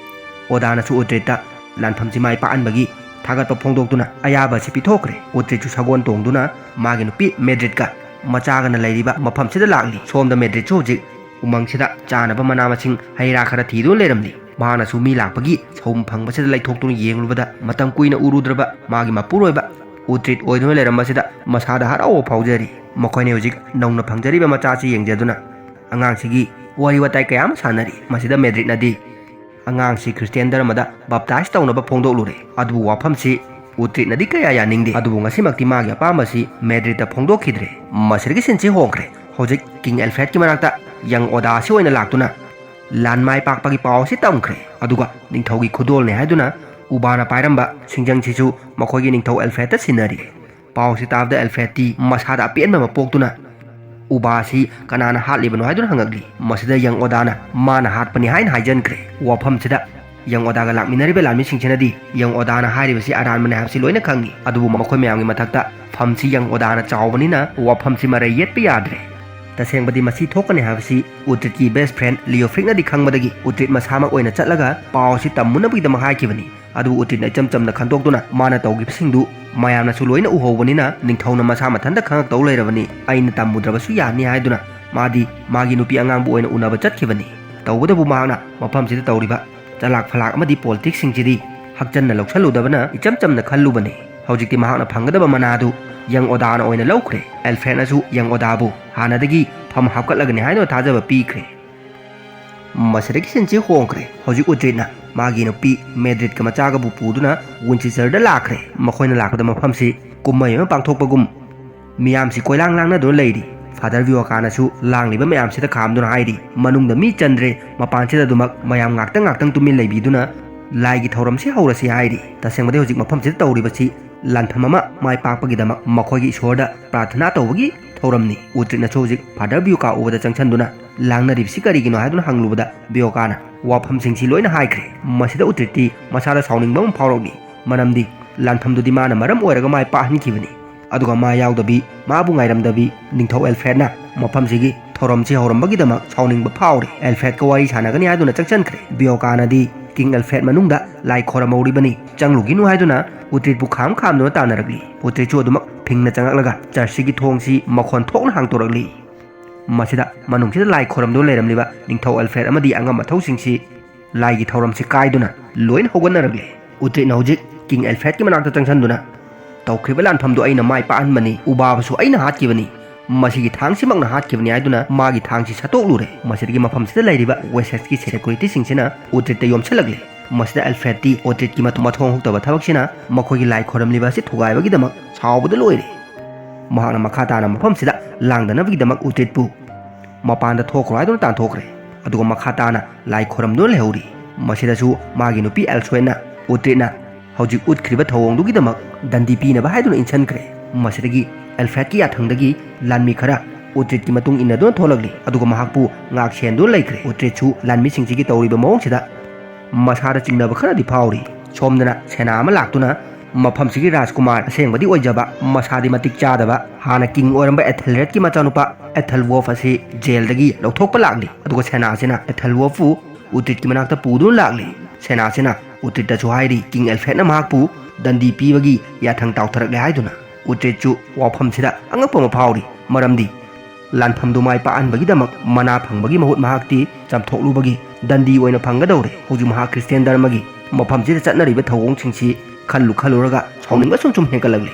ꯑꯣꯗꯥꯅꯁꯨ ꯎꯇ꯭ꯔꯤꯠꯇ ꯂꯥꯟꯐꯝꯁꯤ ꯃꯥꯏ ꯄꯥꯛꯍꯟꯕꯒꯤ ꯊꯥꯒꯠꯄ ꯐꯣꯡꯗꯣꯛꯇꯨꯅ ꯑꯌꯥꯕ ꯑꯁꯤ ꯄꯤꯊꯣꯛꯈ꯭ꯔꯦ꯫ ꯎꯇ꯭ꯔꯤꯠꯁꯨ ꯁꯒꯣꯜ ꯇꯣꯡꯗꯨꯅ ꯃꯥꯒꯤ ꯅꯨꯄꯤ ꯃꯦꯗ꯭ꯔꯤꯗꯀ ꯃꯆꯥꯒꯅ ꯂꯩꯔꯤꯕ ꯃꯐꯝꯁꯤꯗ ꯂꯥꯛꯂꯤ꯫ ꯁꯣꯝꯗ ꯃꯦꯗ꯭ꯔꯤꯠꯁꯨ ꯍꯧꯖꯤꯛ ꯎꯃꯪꯁꯤꯗ ꯆꯥꯅꯕ ꯃꯅꯥ ꯃꯁꯤꯡ ꯍꯩ ꯔꯥ ꯈꯔ ꯊꯤꯗꯨꯅ ꯂꯩꯔꯝꯂꯤ꯫ ꯃꯍꯥꯛꯅꯁꯨ ꯃꯤ ꯂꯥꯛꯄꯒꯤ ꯁꯍꯨꯝ ꯐꯪꯕꯁꯤꯗ ꯂꯩꯊꯣꯛꯇꯨꯅ ꯌꯦꯡꯂꯨꯕꯗ, ꯃꯇꯝ ꯀꯨꯏꯅ ꯎꯔꯨꯗ꯭ꯔꯕ ꯃꯥꯒꯤ ꯃꯄꯨꯔꯣꯏꯕ ꯎꯇ꯭ꯔꯤꯠ ꯑꯣꯏꯗꯨꯅ ꯂꯩꯔꯝꯕꯁꯤꯗ ꯃꯁꯥꯗ ꯍꯔꯥꯎꯕ ꯐꯥꯎꯖꯔꯤ꯫ ꯃꯈꯣꯏꯅ ꯍꯧꯖꯤꯛ ꯅꯧꯅ ꯐꯪꯖꯔꯤꯕ ꯃꯆꯥꯁꯤ ꯌꯦꯡꯖꯗꯨꯅ ꯑꯉꯥꯡꯁꯤꯒꯤ ꯋꯥꯔꯤ ꯋꯥꯇꯥꯏ ꯀꯌꯥ ꯑꯃ ꯁꯥꯟꯅꯔꯤ꯫ ꯃꯁꯤꯗ ꯃꯦꯗ꯭ꯔꯤꯠꯅꯗꯤ ꯑꯉꯥꯡꯁꯤ ꯈ꯭ꯔꯤꯁꯇꯤꯌꯥꯟ ꯙꯔꯃꯗ ꯕꯞꯇꯥꯏꯖ ꯇꯧꯅꯕ ꯐꯣꯡꯗꯣꯛꯂꯨꯔꯦ꯫ ꯑꯗꯨꯕꯨ ꯋꯥꯐꯝꯁꯤ ꯎꯇ꯭ꯔꯤꯠꯅꯗꯤ ꯀꯌꯥ ꯌꯥꯅꯤꯡꯗꯦ꯫ ꯑꯗꯨꯕꯨ ꯉꯁꯤꯃꯛꯇꯤ ꯃꯥꯒꯤ ꯑꯄꯥꯝꯕꯁꯤ ꯃꯦꯗ꯭ꯔꯤꯠꯇ ꯐꯣꯡꯗꯣꯛꯈꯤꯗ꯭ꯔꯦ꯫ ꯃꯁꯤꯗꯒꯤ ꯁꯤꯟꯁꯤ ꯍꯣꯡꯈ꯭ꯔꯦ꯫ ꯍꯧꯖꯤꯛ ꯀꯤꯡ ꯑꯦꯜꯐ꯭ꯔꯦꯗꯀꯤ ꯃꯅꯥꯛꯇ ꯌꯪ ꯑꯣꯗꯥ ꯑꯁꯤ ꯑꯣꯏꯅ ꯂꯥꯛꯇꯨꯅ ꯂꯥꯟ ꯃꯥꯏ ꯄꯥꯛꯄꯒꯤ ꯄꯥꯎ ꯑꯁꯤ ꯇꯝꯈ꯭ꯔꯦ꯫ ꯑꯗꯨꯒ ꯅꯤꯡꯊꯧꯒꯤ ꯈꯨꯗꯣꯜꯅꯦ ꯍꯥꯏꯗꯨꯅ ꯎꯕꯥꯅ ꯄꯥꯏꯔꯝꯕ ꯁꯤꯡꯖꯪꯁꯤꯁꯨ ꯃꯈꯣꯏꯒꯤ ꯅꯤꯡꯊꯧ ꯑꯦꯜꯐ꯭ꯔꯦꯗꯇ ꯁꯤꯟꯅꯔꯤ꯫ ꯄꯥꯎꯁꯤ ꯇꯥꯕꯗ ꯑꯦꯜꯐ꯭ꯔꯦꯗꯇꯤ ꯃꯁꯥꯗ ꯑꯄꯦꯟꯕ ꯑꯃ ꯄꯣꯛꯇꯨꯅ ꯎꯕꯥ ꯑꯁꯤ ꯀꯅꯥꯅ ꯍꯥꯠꯂꯤꯕꯅꯣ ꯍꯥꯏꯗꯨꯅ ꯍꯪꯉꯛꯂꯤ꯫ ꯃꯁꯤꯗ ꯌꯪ ꯑꯣꯗꯥꯅ ꯃꯥꯅ ꯍꯥꯠꯄꯅꯤ ꯍꯥꯏꯅ ꯍꯥꯏꯖꯟꯈ꯭ꯔꯦ꯫ ꯋꯥꯐꯝꯁꯤꯗ ꯌꯪ ꯑꯣꯗꯥꯒ ꯂꯥꯛꯃꯤꯟꯅꯔꯤꯕ ꯂꯥꯟꯃꯤꯁꯤꯡꯁꯤꯅꯗꯤ ꯌꯪ ꯑꯣꯗꯥꯅ ꯍꯥꯏꯔꯤꯕꯁꯤ ꯑꯔꯥꯟꯕꯅꯤ ꯍꯥꯏꯕꯁꯤ ꯂꯣꯏꯅ ꯈꯪꯏ꯫ ꯑꯗꯨꯕꯨ ꯃꯈꯣꯏ ꯃꯌꯥꯝꯒꯤ ꯃꯊꯛꯇ ꯐꯝꯁꯤ ꯌꯪ ꯑꯣꯗꯥꯅ ꯆꯥꯎꯕꯅꯤꯅ ꯋꯥꯐꯝꯁꯤ ꯃꯔꯩ ꯌꯦꯠꯄ ꯌꯥꯗ꯭ꯔꯦ꯫ ꯇꯁꯦꯡꯕꯗꯤ ꯃꯁꯤ ꯊꯣꯛꯀꯅꯤ ꯍꯥꯏꯕꯁꯤ ꯎꯇ꯭ꯔꯤꯠꯀꯤ ꯕꯦꯁ ꯐ꯭ꯔꯦꯟ ꯂꯤꯑꯣꯐ꯭ꯔꯤꯛꯅꯗꯤ ꯈꯪꯕꯗꯒꯤ ꯎꯇ꯭ꯔꯤꯠ ꯃꯁꯥꯃꯛ ꯑꯣꯏꯅ ꯆꯠꯂꯒ ꯄꯥꯎ ꯑꯁꯤ ꯇꯝꯃꯨꯅꯕꯒꯤꯗꯃꯛ ꯍꯥꯏꯈꯤꯕꯅꯤ꯫ ꯑꯗꯨꯕꯨ ꯎꯇ꯭ꯔꯤꯠꯅ ꯏꯆꯝ ꯆꯝꯅ ꯈꯟꯗꯣꯛꯇꯨꯅ ꯃꯥꯅ ꯇꯧꯈꯤꯕꯁꯤꯡꯗꯨ ꯃꯌꯥꯝꯅꯁꯨ ꯂꯣꯏꯅ ꯎꯍꯧꯕꯅꯤꯅ ꯅꯤꯡꯊꯧꯅ ꯃꯁꯥ ꯃꯊꯟꯇ ꯈꯪꯉꯛꯇꯧ ꯂꯩꯔꯕꯅꯤ, ꯑꯩꯅ ꯇꯝꯃꯨꯗ꯭ꯔꯕꯁꯨ ꯌꯥꯅꯤ ꯍꯥꯏꯗꯨꯅ ꯃꯥꯗꯤ ꯃꯥꯒꯤ ꯅꯨꯄꯤ ꯑꯉꯥꯡꯕꯨ ꯑꯣꯏꯅ ꯎꯅꯕ ꯆꯠꯈꯤꯕꯅꯤ꯫ ꯇꯧꯕꯇꯕꯨ ꯃꯍꯥꯛꯅ ꯃꯐꯝꯁꯤꯗ ꯇꯧꯔꯤꯕ ꯆꯂꯥꯛ ꯐꯂꯥꯛ ꯑꯃꯗꯤ ꯄꯣꯂꯤꯇꯤꯛꯁꯁꯤꯡꯁꯤꯗꯤ ꯍꯛꯆꯟꯅ ꯂꯧꯁꯜꯂꯨꯗꯕꯅ ꯏꯆꯝ ꯆꯝꯅ ꯈꯜꯂꯨꯕꯅꯤ꯫ ꯍꯧꯖꯤꯛꯇꯤ ꯃꯍꯥꯛꯅ ꯐꯪꯒꯗꯕ ꯃꯅꯥ ꯑꯗꯨ ꯌꯪ ꯑꯣꯗꯥꯅ ꯑꯣꯏꯅ ꯂꯧꯈ꯭ꯔꯦ꯫ ꯑꯦꯜꯐ꯭ꯔꯦꯗꯅꯁꯨ ꯌꯪ ꯑꯣꯗꯥꯕꯨ ꯍꯥꯟꯅꯗꯒꯤ ꯐꯝ ꯍꯥꯞꯀꯠꯂꯒꯅꯤ ꯍꯥꯏꯗꯨꯅ ꯊꯥꯖꯕ ꯄꯤꯈ꯭ꯔꯦ꯫ ꯃꯁꯤꯗꯒꯤ ꯁꯤꯟꯁꯤ ꯍꯣꯡꯈ꯭ꯔꯦ꯫ ꯍꯧꯖꯤꯛ ꯎꯇ꯭ꯔꯤꯠꯅ ꯃꯥꯒꯤ ꯅꯨꯄꯤ ꯃꯦꯗ꯭ꯔꯤꯠꯀ ꯃꯆꯥꯒꯕꯨ ꯄꯨꯗꯨꯅ ꯋꯤꯟꯆꯦꯁꯇꯔꯗ ꯂꯥꯛꯈ꯭ꯔꯦ꯫ ꯃꯈꯣꯏꯅ ꯂꯥꯛꯄꯗ ꯃꯐꯝꯁꯤ ꯀꯨꯝꯍꯩ ꯑꯃ ꯄꯥꯡꯊꯣꯛꯄꯒꯨꯝ ꯃꯤꯌꯥꯝꯁꯤ ꯀꯣꯏꯂꯥꯡ ꯂꯥꯡꯅꯗꯨꯅ ꯂꯩꯔꯤ꯫ ꯐꯥꯗꯔ ꯕꯤꯌꯣꯀꯥꯅꯁꯨ ꯂꯥꯡꯂꯤꯕ ꯃꯌꯥꯝꯁꯤꯗ ꯈꯥꯝꯗꯨꯅ ꯍꯥꯏꯔꯤ, "ꯃꯅꯨꯡꯗ ꯃꯤ ꯆꯟꯗ꯭ꯔꯦ, ꯃꯄꯥꯟꯁꯤꯗ ꯑꯗꯨꯃꯛ ꯃꯌꯥꯝ ꯉꯥꯛꯇꯪ ꯉꯥꯛꯇꯪ ꯇꯨꯃꯤꯟ ꯂꯩꯕꯤꯗꯨꯅ ꯂꯥꯏꯒꯤ ꯊꯧꯔꯝꯁꯤ ꯍꯧꯔꯁꯤ" ꯍꯥꯏꯔꯤ꯫ ꯇꯁꯦꯡꯕꯗꯤ ꯍꯧꯖꯤꯛ ꯃꯐꯝꯁꯤꯗ ꯇꯧꯔꯤꯕꯁꯤ ꯂꯥꯟꯐꯝ ꯑꯃ ꯃꯥꯏ ꯄꯥꯛꯄꯒꯤꯗꯃꯛ ꯃꯈꯣꯏꯒꯤ ꯏꯁꯣꯔꯗ ꯄ꯭ꯔꯥꯔꯊꯅꯥ ꯇꯧꯕꯒꯤ ꯊꯧꯔꯝꯅꯤ꯫ ꯎꯇ꯭ꯔꯤꯠꯅꯁꯨ ꯍꯧꯖꯤꯛ ꯐꯥꯗꯔ ꯕꯤꯌꯣꯀꯥ ꯎꯕꯗ ꯆꯪꯁꯤꯟꯗꯨꯅ ꯂꯥꯡꯅꯔꯤꯕꯁꯤ ꯀꯔꯤꯒꯤꯅꯣ ꯍꯥꯏꯗꯨꯅ ꯍꯪꯂꯨꯕꯗ ꯕꯤꯌꯣꯀꯥꯅ ꯋꯥꯐꯝꯁꯤꯡꯁꯤ ꯂꯣꯏꯅ ꯍꯥꯏꯈ꯭ꯔꯦ꯫ ꯃꯁꯤꯗ ꯎꯇ꯭ꯔꯤꯠꯇꯤ ꯃꯁꯥꯗ ꯁꯥꯎꯅꯤꯡꯕ ꯑꯃ ꯐꯥꯎꯔꯛꯂꯤ꯫ ꯃꯔꯝꯗꯤ ꯂꯥꯟꯐꯝꯗꯨꯗꯤ ꯃꯥꯅ ꯃꯔꯝ ꯑꯣꯏꯔꯒ ꯃꯥꯏ ꯄꯥꯛꯍꯟꯈꯤꯕꯅꯤ꯫ ꯑꯗꯨꯒ ꯃꯥ ꯌꯥꯎꯗꯕꯤ, ꯃꯥꯕꯨ ꯉꯥꯏꯔꯝꯗꯕꯤ ꯅꯤꯡꯊꯧ ꯑꯦꯜꯐ꯭ꯔꯦꯗꯅ ꯃꯐꯝꯁꯤꯒꯤ ꯊꯧꯔꯝꯁꯤ ꯍꯧꯔꯝꯕꯒꯤꯗꯃꯛ ꯁꯥꯎꯅꯤꯡꯕ ꯐꯥꯎꯔꯤ꯫ ꯑꯦꯜꯐ꯭ꯔꯦꯗꯀ ꯋꯥꯔꯤ ꯁꯥꯟꯅꯒꯅꯤ ꯍꯥꯏꯗꯨꯅ ꯆꯪꯁꯤꯟꯈ꯭ꯔꯦ꯫ ꯕꯤꯌꯣꯀꯥꯅꯗꯤ ꯀꯤꯡ ꯑꯦꯜꯐ꯭ꯔꯦꯗ ꯃꯅꯨꯡꯗ ꯂꯥꯏ ꯈꯣꯏꯔꯝꯍꯧꯔꯤꯕꯅꯤ, ꯆꯪꯂꯨꯈꯤꯅꯨ ꯍꯥꯏꯗꯨꯅ ꯎꯇ꯭ꯔꯤꯠꯄꯨ ꯈꯥꯝ ꯈꯥꯝꯗꯨꯅ ꯇꯥꯟꯅꯔꯛꯂꯤ꯫ ꯎꯇ꯭ꯔꯤꯠꯁꯨ ꯑꯗꯨꯃꯛ ꯐꯤꯡꯅ ꯆꯪꯂꯛꯂꯒ ꯆꯔꯆꯁꯤꯒꯤ ꯊꯣꯡꯁꯤ ꯃꯈꯣꯟ ꯊꯣꯛꯅ ꯍꯥꯡꯗꯣꯔꯛꯂꯤ꯫ ꯃꯁꯤꯗ ꯃꯅꯨꯡꯁꯤꯗ ꯂꯥꯏ ꯈꯣꯏꯔꯝꯗꯨꯅ ꯂꯩꯔꯝꯂꯤꯕ ꯅꯤꯡꯊꯧ ꯑꯦꯜꯐ꯭ꯔꯦꯗ ꯑꯃꯗꯤ ꯑꯉꯝ ꯑꯊꯧꯁꯤꯡꯁꯤ ꯂꯥꯏꯒꯤ ꯊꯧꯔꯝꯁꯤ ꯀꯥꯏꯗꯨꯅ ꯂꯣꯏꯅ ꯍꯧꯒꯠꯅꯔꯛꯂꯤ꯫ ꯎꯇ꯭ꯔꯤꯠꯅ ꯍꯧꯖꯤꯛ ꯀꯤꯡ ꯑꯦꯜꯐ꯭ꯔꯦꯗꯀꯤ ꯃꯅꯥꯛꯇ ꯆꯪꯁꯤꯟꯗꯨꯅ, "ꯇꯧꯈ꯭ꯔꯤꯕ ꯂꯥꯟꯐꯝꯗꯨ ꯑꯩꯅ ꯃꯥꯏ ꯄꯥꯛꯍꯟꯕꯅꯤ, ꯎꯕꯥꯕꯁꯨ ꯑꯩꯅ ꯍꯥꯠꯈꯤꯕꯅꯤ, ꯃꯁꯤꯒꯤ ꯊꯥꯡꯁꯤꯃꯛꯅ ꯍꯥꯠꯈꯤꯕꯅꯤ" ꯍꯥꯏꯗꯨꯅ ꯃꯥꯒꯤ ꯊꯥꯡꯁꯤ ꯁꯠꯇꯣꯛꯂꯨꯔꯦ꯫ ꯃꯁꯤꯗꯒꯤ ꯃꯐꯝꯁꯤꯗ ꯂꯩꯔꯤꯕ ꯋꯦꯁꯦꯁꯀꯤ ꯁꯦꯀ꯭ꯌꯨꯔꯤꯇꯤꯁꯤꯡꯁꯤꯅ ꯎꯇ꯭ꯔꯤꯠꯇ ꯌꯣꯝꯁꯤꯜꯂꯛꯂꯦ꯫ ꯃꯁꯤꯗ ꯑꯦꯜꯐ꯭ꯔꯦꯗꯇꯤ ꯎꯇ꯭ꯔꯤꯠꯀꯤ ꯃꯊꯣ-, ꯃꯊꯣꯡ ꯍꯨꯛꯇꯕ ꯊꯕꯛꯁꯤꯅ ꯃꯈꯣꯏꯒꯤ ꯂꯥꯏ ꯈꯣꯏꯔꯝꯂꯤꯕ ꯑꯁꯤ ꯊꯨꯒꯥꯏꯕꯒꯤꯗꯃꯛ ꯁꯥꯎꯕꯗ ꯂꯣꯏꯔꯦ꯫ ꯃꯍꯥꯛꯅ ꯃꯈꯥ ꯇꯥꯅ ꯃꯐꯝꯁꯤꯗ ꯂꯥꯡꯗꯅꯕꯒꯤꯗꯃꯛ ꯎꯇ꯭ꯔꯤꯠꯄꯨ ꯃꯄꯥꯟꯗ ꯊꯣꯛꯈ꯭ꯔꯣ ꯍꯥꯏꯗꯨꯅ ꯇꯥꯟꯊꯣꯛꯈ꯭ꯔꯦ꯫ ꯑꯗꯨꯒ ꯃꯈꯥ ꯇꯥꯅ ꯂꯥꯏ ꯈꯣꯏꯔꯝꯗꯨꯅ ꯂꯩꯍꯧꯔꯤ꯫ ꯃꯁꯤꯗꯁꯨ ꯃꯥꯒꯤ ꯅꯨꯄꯤ ꯑꯦꯜꯁꯣꯏꯅ ꯎꯇ꯭ꯔꯤꯠꯅ ꯍꯧꯖꯤꯛ ꯎꯠꯈ꯭ꯔꯤꯕ ꯊꯧꯑꯣꯡꯗꯨꯒꯤꯗꯃꯛ ꯗꯟꯗꯤ ꯄꯤꯅꯕ ꯍꯥꯏꯗꯨꯅ ꯏꯟꯁꯤꯟꯈ꯭ꯔꯦ꯫ ꯃꯁꯤꯗꯒꯤ ꯑꯦꯜꯐ꯭ꯔꯦꯗꯀꯤ ꯌꯥꯊꯪꯗꯒꯤ ꯂꯥꯟꯃꯤ ꯈꯔ ꯎꯇ꯭ꯔꯤꯠꯀꯤ ꯃꯇꯨꯡ ꯏꯟꯅꯗꯨꯅ ꯊꯣꯛꯂꯛꯂꯤ, ꯑꯗꯨꯒ ꯃꯍꯥꯛꯄꯨ ꯉꯥꯛ ꯁꯦꯟꯗꯨꯅ ꯂꯩꯈ꯭ꯔꯦ꯫ ꯎꯇ꯭ꯔꯤꯠꯁꯨ ꯂꯥꯟꯃꯤꯁꯤꯡꯁꯤꯒꯤ ꯇꯧꯔꯤꯕ ꯃꯑꯣꯡꯁꯤꯗ ꯃꯁꯥꯗ ꯆꯤꯡꯅꯕ ꯈꯔꯗꯤ ꯐꯥꯎꯔꯤ꯫ ꯁꯣꯝꯗꯅ ꯁꯦꯅꯥ ꯑꯃ ꯂꯥꯛꯇꯨꯅ ꯃꯐꯝꯁꯤꯒꯤ ꯔꯥꯖꯀꯨꯃꯥꯔ ꯑꯁꯦꯡꯕꯗꯤ ꯑꯣꯏꯖꯕ, ꯃꯁꯥꯗꯤ ꯃꯇꯤꯛ ꯆꯥꯗꯕ, ꯍꯥꯟꯅ ꯀꯤꯡ ꯑꯣꯏꯔꯝꯕ ꯑꯦꯊꯦꯜꯔꯦꯗꯀꯤ ꯃꯆꯥꯅꯨꯄꯥ ꯑꯦꯊꯦꯜꯋꯣꯐ ꯑꯁꯤ ꯖꯦꯜꯗꯒꯤ ꯂꯧꯊꯣꯛꯄ ꯂꯥꯛꯂꯤ꯫ ꯑꯗꯨꯒ ꯁꯦꯅꯥꯁꯤꯅ ꯑꯦꯊꯦꯜꯋꯣꯐꯄꯨ ꯎꯇ꯭ꯔꯤꯠꯀꯤ ꯃꯅꯥꯛꯇ ꯄꯨꯗꯨꯅ ꯂꯥꯛꯂꯤ꯫ ꯁꯦꯅꯥꯁꯤꯅ ꯎꯇ꯭ꯔꯤꯠꯇꯁꯨ ꯍꯥꯏꯔꯤ, ꯀꯤꯡ ꯑꯦꯜꯐ꯭ꯔꯦꯗꯅ ꯃꯍꯥꯛꯄꯨ ꯗꯟꯗꯤ ꯄꯤꯕꯒꯤ ꯌꯥꯊꯪ ꯇꯥꯎꯊꯔꯛꯂꯦ ꯍꯥꯏꯗꯨꯅ꯫ ꯎꯇ꯭ꯔꯤꯠꯁꯨ ꯋꯥꯐꯝꯁꯤꯗ ꯑꯉꯛꯄ ꯑꯃ ꯐꯥꯎꯔꯤ, ꯃꯔꯝꯗꯤ ꯂꯥꯟꯐꯝꯗꯨ ꯃꯥꯏ ꯄꯥꯛꯍꯟꯕꯒꯤꯗꯃꯛ ꯃꯅꯥ ꯐꯪꯕꯒꯤ ꯃꯍꯨꯠ ꯃꯍꯥꯛꯇꯤ ꯆꯥꯝꯊꯣꯛꯂꯨꯕꯒꯤ ꯗꯟꯗꯤ ꯑꯣꯏꯅ ꯐꯪꯒꯗꯧꯔꯦ꯫ ꯍꯧꯖꯤꯛ ꯃꯍꯥꯛ ꯈ꯭ꯔꯤꯁꯇꯤꯌꯥꯟ ꯙꯔꯃꯒꯤ ꯃꯐꯝꯁꯤꯗ ꯆꯠꯅꯔꯤꯕ ꯊꯧꯑꯣꯡꯁꯤꯡꯁꯤ ꯈꯜꯂꯨ ꯈꯜꯂꯨꯔꯒ ꯁꯥꯎꯅꯤꯡꯕ ꯁꯨꯝ ꯁꯨꯝ ꯍꯦꯟꯒꯠꯂꯛꯂꯤ꯫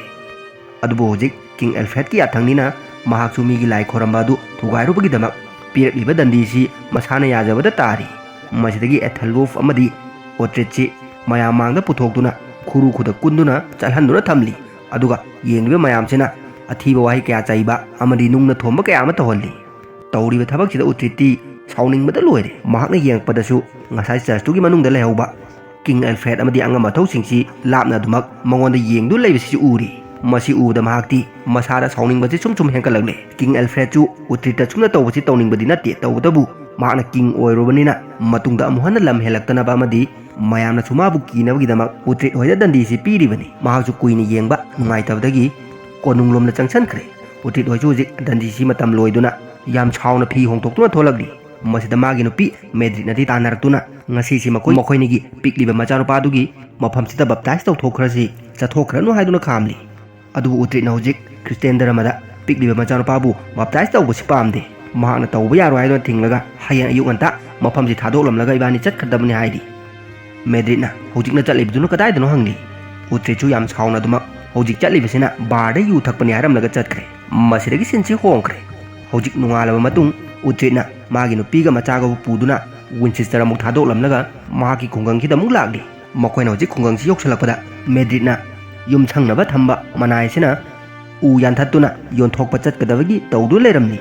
ꯑꯗꯨꯕꯨ ꯍꯧꯖꯤꯛ ꯀꯤꯡ ꯑꯦꯜꯐ꯭ꯔꯦꯗꯀꯤ ꯌꯥꯊꯪꯅꯤꯅ ꯃꯍꯥꯛꯁꯨ ꯃꯤꯒꯤ ꯂꯥꯏ ꯈꯣꯏꯔꯝꯕ ꯑꯗꯨ ꯊꯨꯒꯥꯏꯔꯨꯕꯒꯤꯗꯃꯛ ꯄꯤꯔꯛꯂꯤꯕ ꯗꯟꯗꯤꯁꯤ ꯃꯁꯥꯅ ꯌꯥꯖꯕꯗ ꯇꯥꯔꯤ꯫ ꯃꯁꯤꯗꯒꯤ ꯑꯦꯊꯦꯜꯋꯣꯐ ꯑꯃꯗꯤ ꯎꯇ꯭ꯔꯤꯠꯁꯤ ꯃꯌꯥꯝ ꯃꯥꯡꯗ ꯄꯨꯊꯣꯛꯇꯨꯅ ꯈꯨꯔꯨ ꯈꯨꯗ ꯀꯨꯟꯗꯨꯅ ꯆꯠꯍꯟꯗꯨꯅ ꯊꯝꯂꯤ꯫ ꯑꯗꯨꯒ ꯌꯦꯡꯂꯤꯕ ꯃꯌꯥꯝꯁꯤꯅ ꯑꯊꯤꯕ ꯋꯥꯍꯩ ꯀꯌꯥ ꯆꯩꯕ ꯑꯃꯗꯤ ꯅꯨꯡꯅ ꯊꯣꯝꯕ ꯀꯌꯥ ꯑꯃ ꯇꯧꯍꯜꯂꯤ꯫ ꯇꯧꯔꯤꯕ ꯊꯕꯛꯁꯤꯗ ꯎꯇ꯭ꯔꯤꯠꯇꯤ ꯁꯥꯎꯅꯤꯡꯕꯗ ꯂꯣꯏꯔꯦ꯫ ꯃꯍꯥꯛꯅ ꯌꯦꯡꯉꯛꯄꯗꯁꯨ ꯉꯁꯥꯏ ꯆꯔꯆꯇꯨꯒꯤ ꯃꯅꯨꯡꯗ ꯂꯩꯍꯧꯕ ꯀꯤꯡ ꯑꯦꯜꯐ꯭ꯔꯦꯗ ꯑꯃꯗꯤ ꯑꯉꯝ ꯑꯊꯧꯁꯤꯡꯁꯤ ꯂꯥꯞꯅ ꯑꯗꯨꯃꯛ ꯃꯉꯣꯟꯗ ꯌꯦꯡꯗꯨꯅ ꯂꯩꯕꯁꯤꯁꯨ ꯎꯔꯤ꯫ ꯃꯁꯤ ꯎꯕꯗ ꯃꯍꯥꯛꯇꯤ ꯃꯁꯥꯗ ꯁꯥꯎꯅꯤꯡꯕꯁꯤ ꯁꯨꯝ ꯁꯨꯝ ꯍꯦꯟꯒꯠꯂꯛꯂꯦ꯫ ꯀꯤꯡ ꯑꯦꯜꯐ꯭ꯔꯦꯗꯁꯨ ꯎꯇ꯭ꯔꯤꯠꯇ ꯁꯨꯝꯅ ꯇꯧꯕꯁꯤ ꯇꯧꯅꯤꯡꯕꯗꯤ ꯅꯠꯇꯦ, ꯇꯧꯕꯇꯕꯨ ꯃꯍꯥꯛꯅ ꯀꯤꯡ ꯑꯣꯏꯔꯨꯕꯅꯤꯅ ꯃꯇꯨꯡꯗ ꯑꯃꯨꯛ ꯍꯟꯅ ꯂꯝ ꯍꯦꯜꯂꯛꯇꯅꯕ ꯑꯃꯗꯤ ꯃꯌꯥꯝꯅꯁꯨ ꯃꯥꯕꯨ ꯀꯤꯅꯕꯒꯤꯗꯃꯛ ꯎꯇ꯭ꯔꯤꯠ ꯍꯣꯏꯗ ꯗꯟꯗꯤꯁꯤ ꯄꯤꯔꯤꯕꯅꯤ꯫ ꯃꯍꯥꯛꯁꯨ ꯀꯨꯏꯅ ꯌꯦꯡꯕ ꯅꯨꯡꯉꯥꯏꯇꯕꯗꯒꯤ ꯀꯣꯅꯨꯡꯂꯣꯝꯗ ꯆꯪꯁꯤꯟꯈ꯭ꯔꯦ꯫ ꯎꯇ꯭ꯔꯤꯠ ꯍꯣꯏꯁꯨ ꯍꯧꯖꯤꯛ ꯗꯟꯗꯤꯁꯤ ꯃꯇꯝ ꯂꯣꯏꯗꯨꯅ ꯌꯥꯝ ꯁꯥꯎꯅ ꯐꯤ ꯍꯣꯡꯗꯣꯛꯇꯨꯅ ꯊꯣꯛꯂꯛꯂꯤ꯫ ꯃꯁꯤꯗ ꯃꯥꯒꯤ ꯅꯨꯄꯤ ꯃꯦꯗ꯭ꯔꯤꯠꯅꯗꯤ ꯇꯥꯟꯅꯔꯛꯇꯨꯅ ꯉꯁꯤꯁꯤ ꯃꯈꯣꯏ ꯃꯈꯣꯏꯅꯤꯒꯤ ꯄꯤꯛꯂꯤꯕ ꯃꯆꯥꯅꯨꯄꯥꯗꯨꯒꯤ ꯃꯐꯝꯁꯤꯗ ꯕꯞꯇꯥꯏꯁ ꯇꯧꯊꯣꯛꯈ꯭ꯔꯁꯤ, ꯆꯠꯊꯣꯛꯈ꯭ꯔꯅꯨ ꯍꯥꯏꯗꯨꯅ ꯈꯥꯝꯂꯤ꯫ ꯑꯗꯨꯕꯨ ꯎꯇ꯭ꯔꯤꯠꯅ ꯍꯧꯖꯤꯛ ꯈ꯭ꯔꯤꯁꯇꯤꯌꯥꯟ ꯙꯔꯃꯗ ꯄꯤꯛꯂꯤꯕ ꯃꯆꯥꯅꯨꯄꯥꯕꯨ ꯕꯞꯇꯥꯏꯁ ꯇꯧꯕꯁꯤ ꯄꯥꯝꯗꯦ꯫ ꯃꯍꯥꯛꯅ ꯇꯧꯕ ꯌꯥꯔꯣꯏ ꯍꯥꯏꯗꯨꯅ ꯊꯤꯡꯂꯒ ꯍꯌꯦꯡ ꯑꯌꯨꯛ ꯉꯟꯇꯥ ꯃꯐꯝꯁꯤ ꯊꯥꯗꯣꯛꯂꯝꯂꯒ ꯏꯕꯥꯅꯤ ꯆꯠꯈ꯭ꯔꯗꯕꯅꯤ ꯍꯥꯏꯔꯤ꯫ ꯃꯦꯗ꯭ꯔꯤꯠꯅ ꯍꯧꯖꯤꯛꯅ ꯆꯠꯂꯤꯕꯗꯨꯅ ꯀꯗꯥꯏꯗꯅꯣ ꯍꯪꯂꯤ꯫ ꯎꯇ꯭ꯔꯤꯠꯁꯨ ꯌꯥꯝ ꯁꯥꯎꯅ ꯑꯗꯨꯃꯛ ꯍꯧꯖꯤꯛ ꯆꯠꯂꯤꯕꯁꯤꯅ ꯕꯥꯔꯗ ꯌꯨ ꯊꯛꯄꯅꯤ ꯍꯥꯏꯔꯝꯂꯒ ꯆꯠꯈ꯭ꯔꯦ꯫ ꯃꯁꯤꯗꯒꯤ ꯁꯤꯟꯁꯤ ꯍꯣꯡꯈ꯭ꯔꯦ꯫ ꯍꯧꯖꯤꯛ ꯅꯣꯡꯉꯥꯜꯂꯕ ꯃꯇꯨꯡ ꯎꯇ꯭ꯔꯤꯠꯅ ꯃꯥꯒꯤ ꯅꯨꯄꯤꯒ ꯃꯆꯥꯒꯕꯨ ꯄꯨꯗꯨꯅ ꯋꯤꯟꯆꯦꯁꯇꯔ ꯑꯃꯨꯛ ꯊꯥꯗꯣꯛꯂꯝꯂꯒ ꯃꯍꯥꯛꯀꯤ ꯈꯨꯡꯒꯪꯁꯤꯗ ꯑꯃꯨꯛ ꯂꯥꯛꯂꯤ꯫ ꯃꯈꯣꯏꯅ ꯍꯧꯖꯤꯛ ꯈꯨꯡꯒꯪꯁꯤ ꯌꯧꯁꯤꯜꯂꯛꯄꯗ ꯃꯦꯗ꯭ꯔꯤꯠꯅ ꯌꯨꯝꯁꯪꯅꯕ ꯊꯝꯕ ꯃꯅꯥꯏꯁꯤꯅ ꯎ ꯌꯥꯟꯊꯠꯇꯨꯅ ꯌꯣꯟꯊꯣꯛꯄ ꯆꯠꯀꯗꯕꯒꯤ ꯇꯧꯗꯨꯅ ꯂꯩꯔꯝꯂꯤ꯫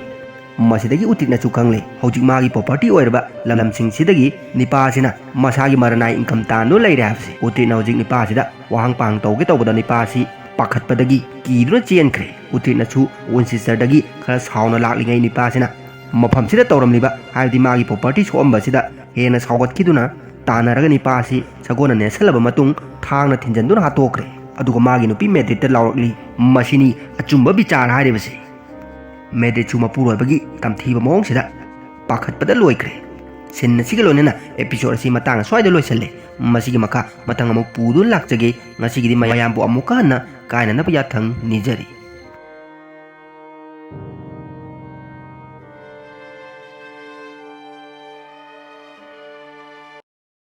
ꯃꯁꯤꯗꯒꯤ ꯎꯇ꯭ꯔꯤꯠꯅꯁꯨ ꯈꯪꯂꯦ ꯍꯧꯖꯤꯛ ꯃꯥꯒꯤ ꯄ꯭ꯔꯣꯄꯔꯇꯤ ꯑꯣꯏꯔꯕ ꯂꯝꯁꯤꯡꯁꯤꯗꯒꯤ ꯅꯤꯄꯥꯁꯤꯅ ꯃꯁꯥꯒꯤ ꯃꯔꯅꯥꯏ ꯏꯟꯀꯝ ꯇꯥꯟꯗꯨꯅ ꯂꯩꯔꯦ ꯍꯥꯏꯕꯁꯤ꯫ ꯎꯇ꯭ꯔꯤꯠꯅ ꯍꯧꯖꯤꯛ ꯅꯤꯄꯥꯁꯤꯗ ꯋꯥꯍꯪ ꯄꯥꯡ ꯇꯧꯒꯦ ꯇꯧꯕꯗ ꯅꯤꯄꯥꯁꯤ ꯄꯥꯈꯠꯄꯗꯒꯤ ꯀꯤꯗꯨꯅ ꯆꯦꯟꯈ꯭ꯔꯦ꯫ ꯎꯇ꯭ꯔꯤꯠꯅꯁꯨ ꯋꯤꯟꯆꯦꯁꯇꯔꯗꯒꯤ ꯈꯔ ꯁꯥꯎꯅ ꯂꯥꯛꯂꯤꯉꯩ ꯅꯤꯄꯥꯁꯤꯅ ꯃꯐꯝꯁꯤꯗ ꯇꯧꯔꯝꯂꯤꯕ ꯍꯥꯏꯕꯗꯤ ꯃꯥꯒꯤ ꯄ꯭ꯔꯣꯄꯔꯇꯤ ꯁꯣꯛꯑꯝꯕꯁꯤꯗ ꯍꯦꯟꯅ ꯁꯥꯎꯒꯠꯈꯤꯗꯨꯅ ꯇꯥꯟꯅꯔꯒ ꯅꯤꯄꯥ ꯑꯁꯤ ꯁꯒꯣꯜꯅ ꯅꯦꯠꯁꯜꯂꯕ ꯃꯇꯨꯡ ꯊꯥꯡꯅ ꯊꯤꯟꯖꯟꯗꯨꯅ ꯍꯥꯠꯇꯣꯛꯈ꯭ꯔꯦ꯫ ꯑꯗꯨꯒ ꯃꯥꯒꯤ ꯅꯨꯄꯤ ꯃꯦꯗ꯭ꯔꯤꯠꯇ ꯂꯥꯎꯔꯛꯂꯤ, "ꯃꯁꯤꯅꯤ ꯑꯆꯨꯝꯕ ꯕꯤꯆꯥꯔ ꯍꯥꯏꯔꯤꯕꯁꯤ!" ꯃꯦꯗ꯭ꯔꯤꯠꯁꯨ ꯃꯄꯨꯔꯣꯏꯕꯒꯤ ꯇꯝꯊꯤꯕ ꯃꯑꯣꯡꯁꯤꯗ ꯄꯥꯈꯠꯄꯗ ꯂꯣꯏꯈ꯭ꯔꯦ꯫ ꯁꯤꯟ ꯑꯁꯤꯒ ꯂꯣꯏꯅꯅ episode ꯑꯁꯤ ꯃꯇꯥꯡ ꯑꯁ꯭ꯋꯥꯏꯗ ꯂꯣꯏꯁꯜꯂꯦ꯫ ꯃꯁꯤꯒꯤ ꯃꯈꯥ ꯃꯊꯪ ꯑꯃꯨꯛ ꯄꯨꯗꯨꯅ ꯂꯥꯛꯆꯒꯦ꯫ ꯉꯁꯤꯒꯤꯗꯤ ꯃꯌꯥꯝꯕꯨ ꯑꯃꯨꯛꯀ ꯍꯟꯅ ꯀꯥꯏꯅꯅꯕ ꯌꯥꯊꯪ ꯅꯤꯖꯔꯤ꯫